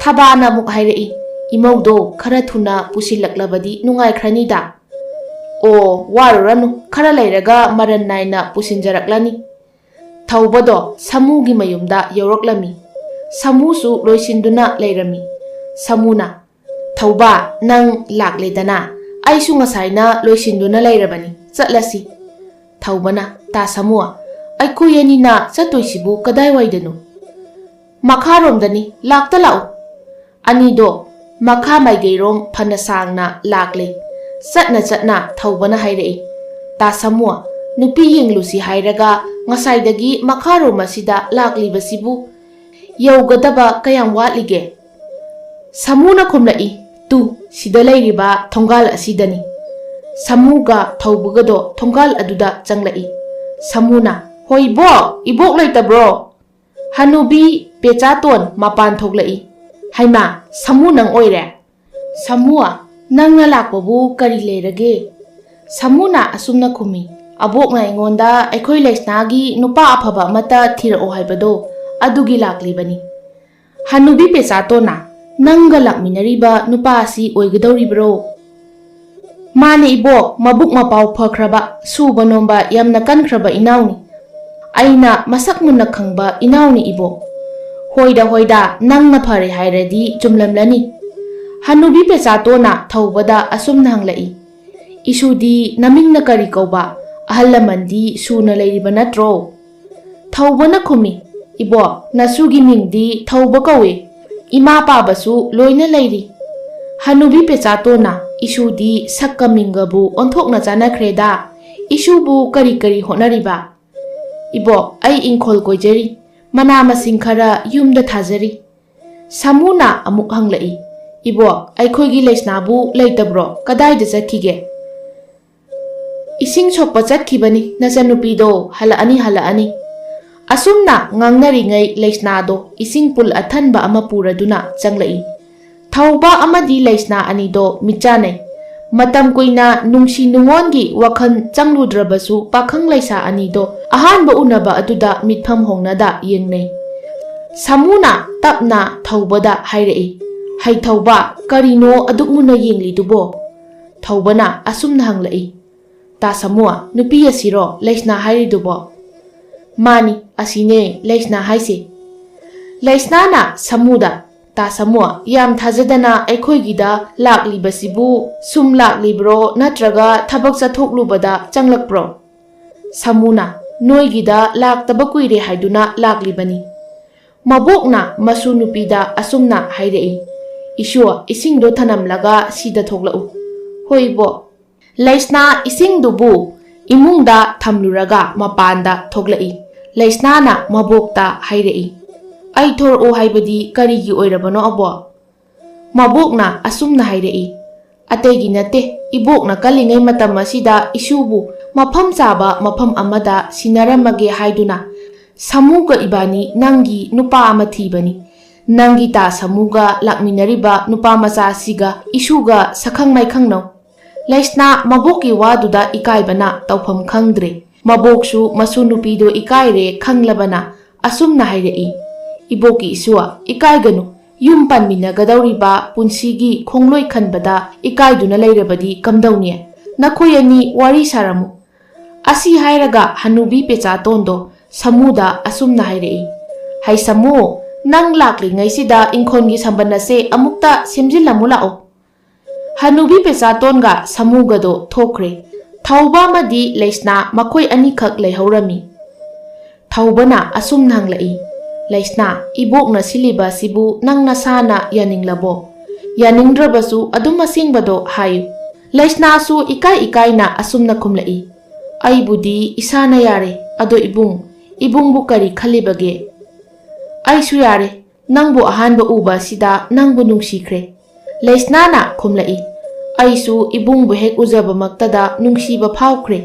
ꯊꯕꯥꯅ ꯑꯃꯨꯛ ꯍꯥꯏꯔꯛꯏ, "ꯏꯃꯧꯗꯣ ꯈꯔ ꯊꯨꯅ ꯄꯨꯁꯤꯜꯂꯛꯂꯕꯗꯤ ꯅꯨꯡꯉꯥꯏꯈ꯭ꯔꯅꯤꯗ꯫" "ꯑꯣ, ꯋꯥꯔꯨꯔꯅꯨ, ꯈꯔ ꯂꯩꯔꯒ ꯃꯔꯟ ꯅꯥꯏꯅ ꯄꯨꯁꯤꯟꯖꯔꯛꯂꯅꯤ꯫" ꯊꯧꯕꯗꯣ ꯁꯥꯃꯨꯒꯤ ꯃꯌꯨꯝꯗ ꯌꯧꯔꯛꯂꯝꯃꯤ꯫ ꯁꯥꯃꯨꯁꯨ ꯂꯣꯏꯁꯤꯟꯗꯨꯅ ꯂꯩꯔꯝꯃꯤ꯫ ꯁꯥꯃꯨꯅ, "ꯊꯧꯕ, ꯅꯪ ꯂꯥꯛꯂꯦꯗꯅ, ꯑꯩꯁꯨ ꯉꯁꯥꯏꯅ ꯂꯣꯏꯁꯤꯟꯗꯨꯅ ꯂꯩꯔꯕꯅꯤ, ꯆꯠꯂꯁꯤ꯫" ꯊꯧꯕꯅ, "ꯇꯥ ꯁꯥꯃꯨ, ꯑꯩꯈꯣꯏ ꯑꯅꯤꯅ ꯆꯠꯇꯣꯏꯁꯤꯕꯨ ꯀꯗꯥꯏꯋꯥꯏꯗꯅꯣ?" "ꯃꯈꯥꯔꯣꯝꯗꯅꯤ, ꯂꯥꯛꯇ ꯂꯥꯛꯎ꯫" ꯑꯅꯤꯗꯣ ꯃꯈꯥ ꯃꯥꯏꯀꯩꯔꯣꯝ ꯐꯅ ꯁꯥꯡꯅ ꯂꯥꯛꯂꯦ꯫ ꯆꯠꯅ ꯆꯠꯅ ꯊꯧꯕꯅ ꯍꯥꯏꯔꯛꯏ, "ꯇꯥ ꯁꯥꯃꯨ, ꯅꯨꯄꯤ ꯌꯦꯡꯂꯨꯁꯤ ꯍꯥꯏꯔꯒ ꯉꯁꯥꯏꯗꯒꯤ ꯃꯈꯥꯔꯣꯝ ꯑꯁꯤꯗ ꯂꯥꯛꯂꯤꯕꯁꯤꯕꯨ ꯌꯧꯒꯗꯕ ꯀꯌꯥꯝ ꯋꯥꯠꯂꯤꯒꯦ?" ꯁꯥꯃꯨꯅ ꯈꯨꯝꯂꯛꯏ, "ꯇꯨ, ꯁꯤꯗ ꯂꯩꯔꯤꯕ ꯊꯣꯡꯒꯥꯜ ꯑꯁꯤꯗꯅꯤ꯫" ꯁꯥꯃꯨꯒ ꯊꯧꯕꯒꯗꯣ ꯊꯣꯡꯒꯥꯜ ꯑꯗꯨꯗ ꯆꯪꯂꯛꯏ꯫ ꯁꯥꯃꯨꯅ, "ꯍꯣꯏ ꯏꯕꯣꯛ, ꯏꯕꯣꯛ ꯂꯩꯇꯕ꯭ꯔꯣ?" ꯍꯅꯨꯕꯤ ꯄꯦꯆꯥꯇꯣꯟ ꯃꯄꯥꯟ ꯊꯣꯛꯂꯛꯏ꯫ "ꯍꯩꯃꯥ, ꯁꯥꯃꯨ ꯅꯪ ꯑꯣꯏꯔꯦ?" "ꯁꯥꯃꯨ, ꯅꯪꯅ ꯂꯥꯛꯄꯕꯨ ꯀꯔꯤ ꯂꯩꯔꯒꯦ?" ꯁꯥꯃꯨꯅ ꯑꯁꯨꯝꯅ ꯈꯨꯝꯃꯤ, "ꯑꯕꯣꯛꯅ ꯑꯩꯉꯣꯟꯗ ꯑꯩꯈꯣꯏ ꯂꯩꯁꯅꯥꯒꯤ ꯅꯨꯄꯥ ꯑꯐꯕ ꯑꯃꯠꯇ ꯊꯤꯔꯛꯑꯣ ꯍꯥꯏꯕꯗꯣ, ꯑꯗꯨꯒꯤ ꯂꯥꯛꯂꯤꯕꯅꯤ꯫" ꯍꯅꯨꯕꯤ ꯄꯦꯆꯥꯇꯣꯟꯅ, "ꯅꯪꯒ ꯂꯥꯛꯃꯤꯟꯅꯔꯤꯕ ꯅꯨꯄꯥ ꯑꯁꯤ ꯑꯣꯏꯒꯗꯧꯔꯤꯕ꯭ꯔꯣ?" "ꯃꯥꯅꯦ ꯏꯕꯣꯛ, ꯃꯕꯨꯛ ꯃꯄꯥꯎ ꯐꯈ꯭ꯔꯕ, ꯁꯨꯕ ꯅꯣꯝꯕ ꯌꯥꯝꯅ ꯀꯟꯈ꯭ꯔꯕ ꯏꯅꯥꯎꯅꯤ꯫ ꯑꯩꯅ ꯃꯁꯛ ꯃꯨꯟꯅ ꯈꯪꯕ ꯏꯅꯥꯎꯅꯤ ꯏꯕꯣꯛ꯫" "ꯍꯣꯏꯗ, ꯍꯣꯏꯗ, ꯅꯪꯅ ꯐꯔꯦ ꯍꯥꯏꯔꯗꯤ ꯆꯨꯝꯂꯝꯂꯅꯤ꯫" ꯍꯅꯨꯕꯤ ꯄꯦꯆꯥꯇꯣꯟꯅ ꯊꯧꯕꯗ ꯑꯁꯨꯝꯅ ꯍꯪꯂꯛꯏ, "ꯏꯁꯨꯗꯤ ꯅꯃꯤꯡꯅ ꯀꯔꯤ ꯀꯧꯕ? ꯑꯍꯜ ꯂꯃꯟꯗꯤ ꯁꯨꯅ ꯂꯩꯔꯤꯕ ꯅꯠꯇ꯭ꯔꯣ?" ꯊꯧꯕꯅ ꯈꯨꯝꯃꯤ, "ꯏꯕꯣꯛ, ꯅꯁꯨꯒꯤ ꯃꯤꯡꯗꯤ ꯊꯧꯕ ꯀꯧꯏ꯫ ꯏꯃꯥ ꯄꯥꯕꯁꯨ ꯂꯣꯏꯅ ꯂꯩꯔꯤ꯫" ꯍꯅꯨꯕꯤ ꯄꯦꯆꯥꯇꯣꯟꯅ, "ꯏꯁꯨꯗꯤ ꯁꯛꯀ ꯃꯤꯡꯒꯕꯨ ꯑꯣꯟꯊꯣꯛꯅ ꯆꯥꯟꯅꯈ꯭ꯔꯦꯗ꯫ ꯏꯁꯨꯕꯨ ꯀꯔꯤ ꯀꯔꯤ ꯍꯣꯠꯅꯔꯤꯕ?" "ꯏꯕꯣꯛ, ꯑꯩ ꯏꯪꯈꯣꯜ ꯀꯣꯏꯖꯔꯤ꯫ ꯃꯅꯥ ꯃꯁꯤꯡ ꯈꯔ ꯌꯨꯝꯗ ꯊꯥꯖꯔꯤ꯫ ꯁꯥꯃꯨꯅ ꯑꯃꯨꯛ ꯍꯪꯂꯛꯏ, "ꯏꯕꯣꯛ, ꯑꯩꯈꯣꯏꯒꯤ ꯂꯩꯁꯅꯥꯕꯨ ꯂꯩꯇꯕ꯭ꯔꯣ? ꯀꯗꯥꯏꯗ ꯆꯠꯈꯤꯒꯦ?" "ꯏꯁꯤꯡ ꯁꯣꯛꯄ ꯆꯠꯈꯤꯕꯅꯤ, ꯅꯆꯟꯅꯨꯄꯤꯗꯣ ꯍꯜꯂꯛꯑꯅꯤ, ꯍꯜꯂꯛꯑꯅꯤ꯫" ꯑꯁꯨꯝꯅ ꯉꯥꯡꯅꯔꯤꯉꯩ ꯂꯩꯁꯅꯥꯗꯣ ꯏꯁꯤꯡ ꯄꯨꯜ ꯑꯊꯟꯕ ꯑꯃ ꯄꯨꯔꯗꯨꯅ ꯆꯪꯂꯛꯏ꯫ ꯊꯧꯕ ꯑꯃꯗꯤ ꯂꯩꯁꯅꯥ ꯑꯅꯤꯗꯣ ꯃꯤꯠꯆꯥꯅꯩ꯫ ꯃꯇꯝ ꯀꯨꯏꯅ ꯅꯨꯡꯁꯤ ꯅꯨꯡꯉꯣꯟꯒꯤ ꯋꯥꯈꯜ ꯆꯪꯂꯨꯗ꯭ꯔꯕꯁꯨ ꯄꯥꯈꯪ ꯂꯩꯁꯥ ꯑꯅꯤꯗꯣ ꯑꯍꯥꯟꯕ ꯎꯅꯕ ꯑꯗꯨꯗ ꯃꯤꯠꯐꯝ ꯍꯣꯡꯅꯗ ꯌꯦꯡꯅꯩ꯫ ꯁꯥꯃꯨꯅ ꯇꯞꯅ ꯊꯧꯕꯗ ꯍꯥꯏꯔꯛꯏ, "ꯍꯩ ꯊꯧꯕ, ꯀꯔꯤꯅꯣ ꯑꯗꯨꯛ ꯃꯨꯟꯅ ꯌꯦꯡꯂꯤꯗꯨꯕꯣ?" ꯊꯧꯕꯅ ꯑꯁꯨꯝꯅ ꯍꯪꯂꯛꯏ, "ꯇꯥ ꯁꯥꯃꯨ, ꯅꯨꯄꯤ ꯑꯁꯤꯔꯣ ꯂꯩꯁꯅꯥ ꯍꯥꯏꯔꯤꯗꯨꯕꯣ?" "ꯃꯥꯅꯤ, ꯑꯁꯤꯅꯦ ꯂꯩꯁꯅꯥ ꯍꯥꯏꯁꯦ꯫" ꯂꯩꯁꯅꯥꯅ ꯁꯥꯃꯨꯗ, "ꯇꯥ ꯁꯥꯃꯨ, ꯌꯥꯝ ꯊꯥꯖꯗꯅ ꯑꯩꯈꯣꯏꯒꯤꯗ ꯂꯥꯛꯂꯤꯕꯁꯤꯕꯨ ꯁꯨꯝ ꯂꯥꯛꯂꯤꯕ꯭ꯔꯣ, ꯅꯠꯇ꯭ꯔꯒ ꯊꯕꯛ ꯆꯠꯊꯣꯛꯂꯨꯕꯗ ꯆꯪꯂꯛꯄ꯭ꯔꯣ?" ꯁꯥꯃꯨꯅ, "ꯅꯣꯏꯒꯤꯗ ꯂꯥꯛꯇꯕ ꯀꯨꯏꯔꯦ ꯍꯥꯏꯗꯨꯅ ꯂꯥꯛꯂꯤꯕꯅꯤ꯫" ꯃꯕꯣꯛꯅ ꯃꯁꯨ ꯅꯨꯄꯤꯗ ꯑꯁꯨꯝꯅ ꯍꯥꯏꯔꯛꯏ, "ꯏꯁꯨ, ꯏꯁꯤꯡꯗꯣ ꯊꯅꯝꯂꯒ ꯁꯤꯗ ꯊꯣꯛꯂꯛꯎ꯫" "ꯍꯣꯏ ꯏꯕꯣꯛ꯫" ꯂꯩꯁꯅꯥ ꯏꯁꯤꯡꯗꯨꯕꯨ ꯏꯃꯨꯡꯗ ꯊꯝꯂꯨꯔꯒ ꯃꯄꯥꯟꯗ ꯊꯣꯛꯂꯛꯏ꯫ ꯂꯩꯁꯅꯥꯅ ꯃꯕꯣꯛꯇ ꯍꯥꯏꯔꯛꯏ, "ꯑꯩ ꯊꯣꯔꯛꯎ ꯍꯥꯏꯕꯗꯤ ꯀꯔꯤꯒꯤ ꯑꯣꯏꯔꯕꯅꯣ, ꯑꯕꯣꯛ?" ꯃꯕꯣꯛꯅ ꯑꯁꯨꯝꯅ ꯍꯥꯏꯔꯛꯏ, "ꯑꯇꯩꯒꯤ ꯅꯠꯇꯦ, ꯏꯕꯣꯛꯅ ꯀꯜꯂꯤꯉꯩ ꯃꯇꯝ ꯑꯁꯤꯗ ꯏꯁꯨꯕꯨ ꯃꯐꯝ ꯆꯥꯕ ꯃꯐꯝ ꯑꯃꯗ ꯁꯤꯟꯅꯔꯝꯃꯒꯦ ꯍꯥꯏꯗꯨꯅ ꯁꯥꯃꯨꯒ ꯏꯕꯥꯅꯤ ꯅꯪꯒꯤ ꯅꯨꯄꯥ ꯑꯃ ꯊꯤꯕꯅꯤ꯫ ꯅꯪꯒꯤ ꯇꯥ ꯁꯥꯃꯨꯒ ꯂꯥꯛꯃꯤꯟꯅꯔꯤꯕ ꯅꯨꯄꯥ ꯃꯆꯥꯁꯤꯒ ꯏꯁꯨꯒ ꯁꯛꯈꯪ ꯃꯥꯏꯈꯪꯅꯧ꯫" ꯂꯩꯁꯅꯥ ꯃꯕꯣꯛꯀꯤ ꯋꯥꯗꯨꯗ ꯏꯀꯥꯏꯕꯅ ꯇꯧꯐꯝ ꯈꯪꯗ꯭ꯔꯦ꯫ ꯃꯕꯣꯛꯁꯨ ꯃꯁꯨ ꯅꯨꯄꯤꯗꯣ ꯏꯀꯥꯏꯔꯦ ꯈꯪꯂꯕꯅ ꯑꯁꯨꯝꯅ ꯍꯥꯏꯔꯛꯏ, "ꯏꯕꯣꯛꯀꯤ ꯏꯁꯨ, ꯏꯀꯥꯏꯒꯅꯨ꯫ ꯌꯨꯝ ꯄꯥꯟꯃꯤꯟꯅꯒꯗꯧꯔꯤꯕ ꯄꯨꯟꯁꯤꯒꯤ ꯈꯣꯡꯂꯣꯏ ꯈꯟꯕꯗ ꯏꯀꯥꯏꯗꯨꯅ ꯂꯩꯔꯕꯗꯤ ꯀꯝꯗꯧꯅꯤ? ꯅꯈꯣꯏ ꯑꯅꯤ ꯋꯥꯔꯤ ꯁꯥꯔꯝꯃꯨ꯫" ꯑꯁꯤ ꯍꯥꯏꯔꯒ ꯍꯅꯨꯕꯤ ꯄꯦꯆꯥꯇꯣꯟꯗꯣ ꯁꯥꯃꯨꯗ ꯑꯁꯨꯝꯅ ꯍꯥꯏꯔꯛꯏ, "ꯍꯩ ꯁꯥꯃꯨ, ꯅꯪ ꯂꯥꯛꯂꯤꯉꯩꯁꯤꯗ ꯏꯪꯈꯣꯜꯒꯤ ꯁꯝꯕꯟ ꯑꯁꯦ ꯑꯃꯨꯛꯇ ꯁꯦꯝꯖꯤꯜꯂꯝꯃꯨ ꯂꯥꯛꯑꯣ꯫" ꯍꯅꯨꯕꯤ ꯄꯦꯆꯥꯇꯣꯟꯒ ꯁꯥꯃꯨꯒꯗꯣ ꯊꯣꯛꯈ꯭ꯔꯦ꯫ ꯊꯧꯕ ꯑꯃꯗꯤ ꯂꯩꯁꯅꯥ ꯃꯈꯣꯏ ꯑꯅꯤꯈꯛ ꯂꯩꯍꯧꯔꯝꯃꯤ꯫ ꯊꯧꯕꯅ ꯑꯁꯨꯝꯅ ꯍꯪꯂꯛꯏ, "ꯂꯩꯁꯅꯥ, ꯏꯕꯣꯛꯅ ꯁꯤꯜꯂꯤꯕ ꯑꯁꯤꯕꯨ ꯅꯪ ꯅꯁꯥꯅ ꯌꯥꯅꯤꯡꯂꯕꯣ? ꯌꯥꯅꯤꯡꯗ꯭ꯔꯕꯁꯨ ꯑꯗꯨꯝ ꯑꯁꯦꯡꯕꯗꯣ ꯍꯥꯏꯌꯨ꯫" ꯂꯩꯁꯅꯥꯁꯨ ꯏꯀꯥꯏ ꯏꯀꯥꯏꯅ ꯑꯁꯨꯝꯅ ꯈꯨꯝꯂꯛꯏ, "ꯑꯩꯕꯨꯗꯤ ꯏꯁꯥꯅ ꯌꯥꯔꯦ, ꯑꯗꯣ ꯏꯕꯨꯡ, ꯏꯕꯨꯡꯕꯨ ꯀꯔꯤ ꯈꯜꯂꯤꯕꯒꯦ?" "ꯑꯩꯁꯨ ꯌꯥꯔꯦ, ꯅꯪꯕꯨ ꯑꯍꯥꯟꯕ ꯎꯕ ꯑꯁꯤꯗ ꯅꯪꯕꯨ ꯅꯨꯡꯁꯤꯈ꯭ꯔꯦ", ꯂꯩꯁꯅꯥꯅ ꯈꯨꯝꯂꯛꯏ꯫ "ꯑꯩꯁꯨ ꯏꯕꯨꯡꯕꯨ ꯍꯦꯛ ꯎꯖꯕꯃꯛꯇꯗ ꯅꯨꯡꯁꯤꯕ ꯐꯥꯎꯈ꯭ꯔꯦ"꯫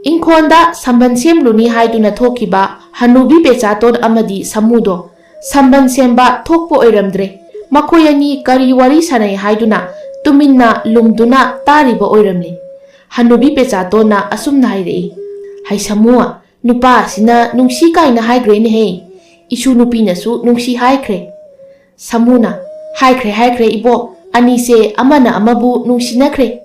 ꯏꯪꯈꯣꯜꯗ ꯁꯝꯕꯟ ꯁꯦꯝꯂꯨꯅꯤ ꯍꯥꯏꯗꯨꯅ ꯊꯣꯛꯈꯤꯕ ꯍꯅꯨꯕꯤ ꯄꯦꯆꯥꯇꯣꯟ ꯑꯃꯗꯤ ꯁꯥꯃꯨꯗꯣ ꯁꯝꯕꯟ ꯁꯦꯝꯕ ꯊꯣꯛꯄ ꯑꯣꯏꯔꯝꯗ꯭ꯔꯦ꯫ ꯃꯈꯣꯏ ꯑꯅꯤ ꯀꯔꯤ ꯋꯥꯔꯤ ꯁꯥꯟꯅꯩ ꯍꯥꯏꯗꯨꯅ ꯇꯨꯃꯤꯟꯅ ꯂꯨꯝꯗꯨꯅ ꯇꯥꯔꯤꯕ ꯑꯣꯏꯔꯝꯂꯦ꯫ ꯍꯅꯨꯕꯤ ꯄꯦꯆꯥꯇꯣꯟꯅ ꯑꯁꯨꯝꯅ ꯍꯥꯏꯔꯛꯏ, "ꯍꯩ ꯁꯥꯃꯨ, ꯅꯨꯄꯥ ꯑꯁꯤꯅ ꯅꯨꯡꯁꯤ ꯀꯥꯏꯅ ꯍꯥꯏꯈ꯭ꯔꯦꯅꯦꯍꯦ꯫ ꯏꯁꯨ ꯅꯨꯄꯤꯅꯁꯨ ꯅꯨꯡꯁꯤ ꯍꯥꯏꯈ꯭ꯔꯦ"꯫ ꯁꯥꯃꯨꯅ, "ꯍꯥꯏꯈ꯭ꯔꯦ, ꯍꯥꯏꯈ꯭ꯔꯦ ꯏꯕꯣꯛ, ꯑꯅꯤꯁꯦ ꯑꯃꯅ ꯑꯃꯕꯨ ꯅꯨꯡꯁꯤꯅꯈ꯭ꯔꯦ"꯫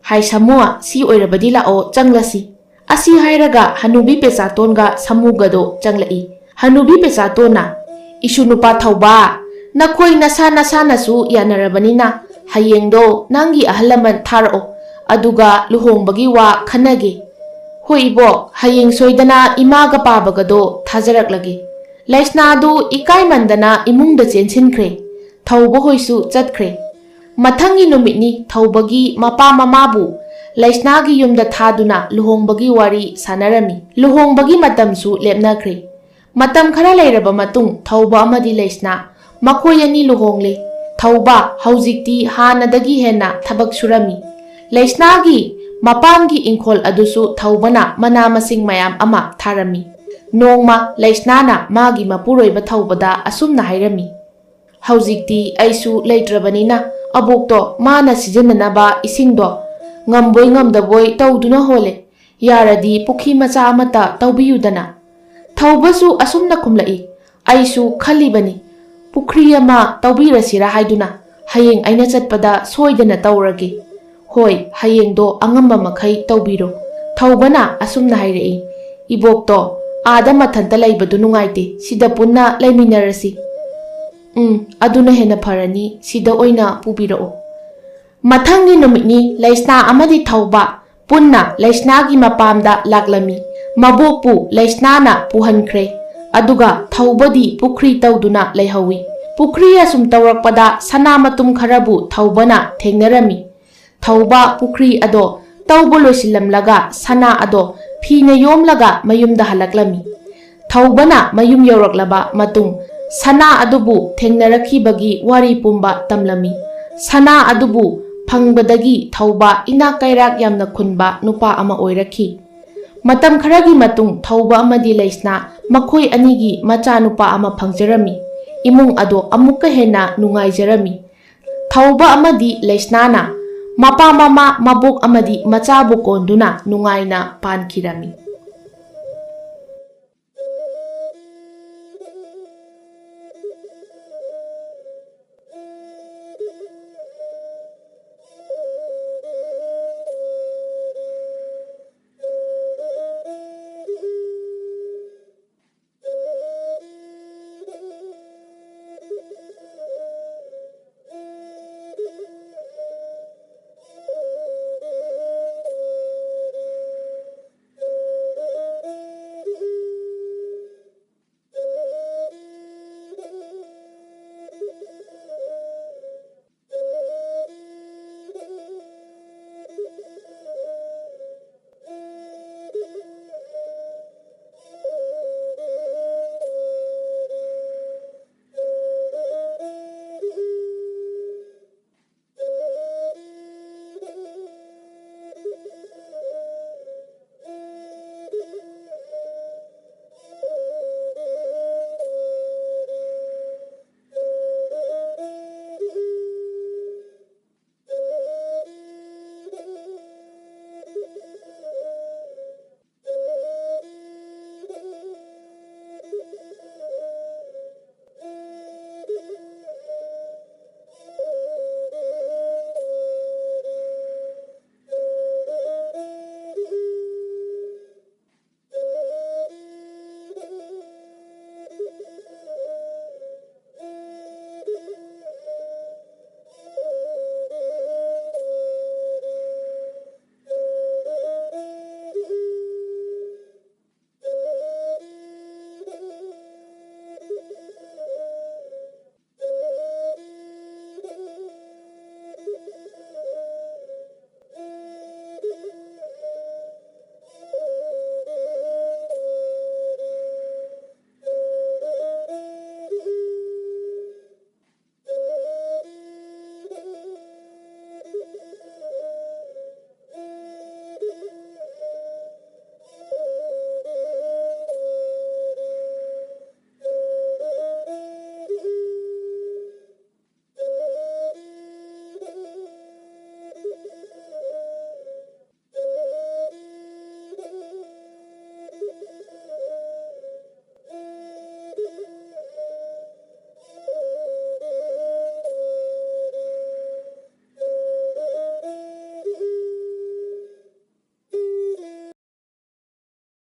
"ꯍꯥꯏ ꯁꯥꯃꯨ, ꯁꯤ ꯑꯣꯏꯔꯕꯗꯤ ꯂꯥꯛꯑꯣ, ꯆꯪꯂꯁꯤ"꯫ ꯑꯁꯤ ꯍꯥꯏꯔꯒ ꯍꯅꯨꯕꯤ ꯄꯦꯆꯥꯇꯣꯟꯒ ꯁꯥꯃꯨꯒꯗꯣ ꯆꯪꯂꯛꯏ꯫ ꯍꯅꯨꯕꯤ ꯄꯦꯆꯥꯇꯣꯟꯅ, "ꯏꯁꯨ ꯅꯨꯄꯥ ꯊꯧꯕ, ꯅꯈꯣꯏ ꯅꯁꯥ ꯅꯁꯥꯅꯁꯨ ꯌꯥꯅꯔꯕꯅꯤꯅ ꯍꯌꯦꯡꯗꯣ ꯅꯪꯒꯤ ꯑꯍꯜ ꯂꯃꯟ ꯊꯥꯔꯛꯑꯣ, ꯑꯗꯨꯒ ꯂꯨꯍꯣꯡꯕꯒꯤ ꯋꯥ ꯈꯟꯅꯒꯦ"꯫ "ꯍꯣꯏ ꯏꯕꯣꯛ, ꯍꯌꯦꯡ ꯁꯣꯏꯗꯅ ꯏꯃꯥꯒ ꯄꯥꯕꯒꯗꯣ ꯊꯥꯖꯔꯛꯂꯒꯦ"꯫ ꯂꯩꯁꯅꯥꯗꯨ ꯏꯀꯥꯏꯃꯟꯗꯅ ꯏꯃꯨꯡꯗ ꯆꯦꯟꯁꯤꯟꯈ꯭ꯔꯦ꯫ ꯊꯧꯕ ꯍꯣꯏꯁꯨ ꯆꯠꯈ꯭ꯔꯦ꯫ ꯃꯊꯪꯒꯤ ꯅꯨꯃꯤꯠꯅꯤ ꯊꯧꯕꯒꯤ ꯃꯄꯥ ꯃꯃꯥꯕꯨ ꯂꯩꯁꯅꯥꯒꯤ ꯌꯨꯝꯗ ꯊꯥꯗꯨꯅ ꯂꯨꯍꯣꯡꯕꯒꯤ ꯋꯥꯔꯤ ꯁꯥꯟꯅꯔꯝꯃꯤ꯫ ꯂꯨꯍꯣꯡꯕꯒꯤ ꯃꯇꯝꯁꯨ ꯂꯦꯞꯅꯈ꯭ꯔꯦ꯫ ꯃꯇꯝ ꯈꯔ ꯂꯩꯔꯕ ꯃꯇꯨꯡ ꯊꯧꯕ ꯑꯃꯗꯤ ꯂꯩꯁꯅꯥ ꯃꯈꯣꯏ ꯑꯅꯤ ꯂꯨꯍꯣꯡꯂꯦ꯫ ꯊꯧꯕ ꯍꯧꯖꯤꯛꯇꯤ ꯍꯥꯟꯅꯗꯒꯤ ꯍꯦꯟꯅ ꯊꯕꯛ ꯁꯨꯔꯝꯃꯤ꯫ ꯂꯩꯁꯅꯥꯒꯤ ꯃꯄꯥꯝꯒꯤ ꯏꯪꯈꯣꯜ ꯑꯗꯨꯁꯨ ꯊꯧꯕꯅ ꯃꯅꯥ ꯃꯁꯤꯡ ꯃꯌꯥꯝ ꯑꯃ ꯊꯥꯔꯝꯃꯤ꯫ ꯅꯣꯡꯃ ꯂꯩꯁꯅꯥꯅ ꯃꯥꯒꯤ ꯃꯄꯨꯔꯣꯏꯕ ꯊꯧꯕꯗ ꯑꯁꯨꯝꯅ ꯍꯥꯏꯔꯝꯃꯤ, "ꯍꯧꯖꯤꯛꯇꯤ ꯑꯩꯁꯨ ꯂꯩꯇ꯭ꯔꯕꯅꯤꯅ ꯑꯕꯣꯛꯇꯣ ꯃꯥꯅ ꯁꯤꯖꯤꯟꯅꯅꯕ ꯏꯁꯤꯡꯗꯣ ꯉꯝꯕꯣꯏ ꯉꯝꯗꯕꯣꯏ ꯇꯧꯗꯨꯅ ꯍꯣꯜꯂꯦ꯫ ꯌꯥꯔꯗꯤ ꯄꯨꯈ꯭ꯔꯤ ꯃꯆꯥ ꯑꯃꯠꯇ ꯇꯧꯕꯤꯌꯨꯗꯅ"꯫ ꯊꯧꯕꯁꯨ ꯑꯁꯨꯝꯅ ꯈꯨꯝꯂꯛꯏ, "ꯑꯩꯁꯨ ꯈꯜꯂꯤꯕꯅꯤ, ꯄꯨꯈ꯭ꯔꯤ ꯑꯃ ꯇꯧꯕꯤꯔꯁꯤꯔꯥ ꯍꯥꯏꯗꯨꯅ, ꯍꯌꯦꯡ ꯑꯩꯅ ꯆꯠꯄꯗ ꯁꯣꯏꯗꯅ ꯇꯧꯔꯒꯦ"꯫ "ꯍꯣꯏ, ꯍꯌꯦꯡꯗꯣ ꯑꯉꯝꯕ ꯃꯈꯩ ꯇꯧꯕꯤꯔꯣ"꯫ ꯊꯧꯕꯅ ꯑꯁꯨꯝꯅ ꯍꯥꯏꯔꯛꯏ, "ꯏꯕꯣꯛꯇꯣ ꯑꯥꯗ ꯃꯊꯟꯇ ꯂꯩꯕꯗꯨ ꯅꯨꯡꯉꯥꯏꯇꯦ, ꯁꯤꯗ ꯄꯨꯟꯅ ꯂꯩꯃꯤꯟꯅꯔꯁꯤ"꯫ "ꯎꯝ, ꯑꯗꯨꯅ ꯍꯦꯟꯅ ꯐꯔꯅꯤ, ꯁꯤꯗ ꯑꯣꯏꯅ ꯄꯨꯕꯤꯔꯛꯑꯣ"꯫ ꯃꯊꯪꯒꯤ ꯅꯨꯃꯤꯠꯅꯤ ꯂꯩꯁꯅꯥ ꯑꯃꯗꯤ ꯊꯧꯕ ꯄꯨꯟꯅ ꯂꯩꯁꯅꯥꯒꯤ ꯃꯄꯥꯝꯗ ꯂꯥꯛꯂꯝꯃꯤ꯫ ꯃꯕꯣꯛꯄꯨ ꯂꯩꯁꯅꯥꯅ ꯄꯨꯍꯟꯈ꯭ꯔꯦ꯫ ꯑꯗꯨꯒ ꯊꯧꯕꯗꯤ ꯄꯨꯈ꯭ꯔꯤ ꯇꯧꯗꯨꯅ ꯂꯩꯍꯧꯏ꯫ ꯄꯨꯈ꯭ꯔꯤ ꯑꯁꯨꯝ ꯇꯧꯔꯛꯄꯗ ꯁꯅꯥ ꯃꯇꯨꯝ ꯈꯔꯕꯨ ꯊꯧꯕꯅ ꯊꯦꯡꯅꯔꯝꯃꯤ꯫ ꯊꯧꯕ ꯄꯨꯈ꯭ꯔꯤ ꯑꯗꯣ ꯇꯧꯕ ꯂꯣꯏꯁꯤꯜꯂꯝꯂꯒ ꯁꯅꯥ ꯑꯗꯣ ꯐꯤꯅ ꯌꯣꯝꯂꯒ ꯃꯌꯨꯝꯗ ꯍꯜꯂꯛꯂꯝꯃꯤ꯫ ꯊꯧꯕꯅ ꯃꯌꯨꯝ ꯌꯧꯔꯛꯂꯕ ꯃꯇꯨꯡ, ꯁꯅꯥ ꯑꯗꯨꯕꯨ ꯊꯦꯡꯅꯔꯛꯈꯤꯕꯒꯤ ꯋꯥꯔꯤ ꯄꯨꯝꯕ ꯇꯝꯂꯝꯃꯤ꯫ ꯁꯅꯥ ꯑꯗꯨꯕꯨ ꯐꯪꯕꯗꯒꯤ ꯊꯧꯕ ꯏꯅꯥꯛ ꯀꯩꯔꯥꯛ ꯌꯥꯝꯅ ꯈꯨꯟꯕ ꯅꯨꯄꯥ ꯑꯃ ꯑꯣꯏꯔꯛꯈꯤ꯫ ꯃꯇꯝ ꯈꯔꯒꯤ ꯃꯇꯨꯡ, ꯊꯧꯕ ꯑꯃꯗꯤ ꯂꯩꯁꯅꯥ ꯃꯈꯣꯏ ꯑꯅꯤꯒꯤ ꯃꯆꯥꯅꯨꯄꯥ ꯑꯃ ꯐꯪꯖꯔꯝꯃꯤ꯫ ꯏꯃꯨꯡ ꯑꯗꯣ ꯑꯃꯨꯛꯀ ꯍꯦꯟꯅ ꯅꯨꯡꯉꯥꯏꯖꯔꯝꯃꯤ꯫ ꯊꯧꯕ ꯑꯃꯗꯤ ꯂꯩꯁꯅꯥꯅ ꯃꯄꯥ ꯃꯃꯥ, ꯃꯕꯣꯛ ꯑꯃꯗꯤ ꯃꯆꯥꯕꯨ ꯀꯣꯟꯗꯨꯅ ꯅꯨꯡꯉꯥꯏꯅ ꯄꯥꯟꯈꯤꯔꯝꯃꯤ꯫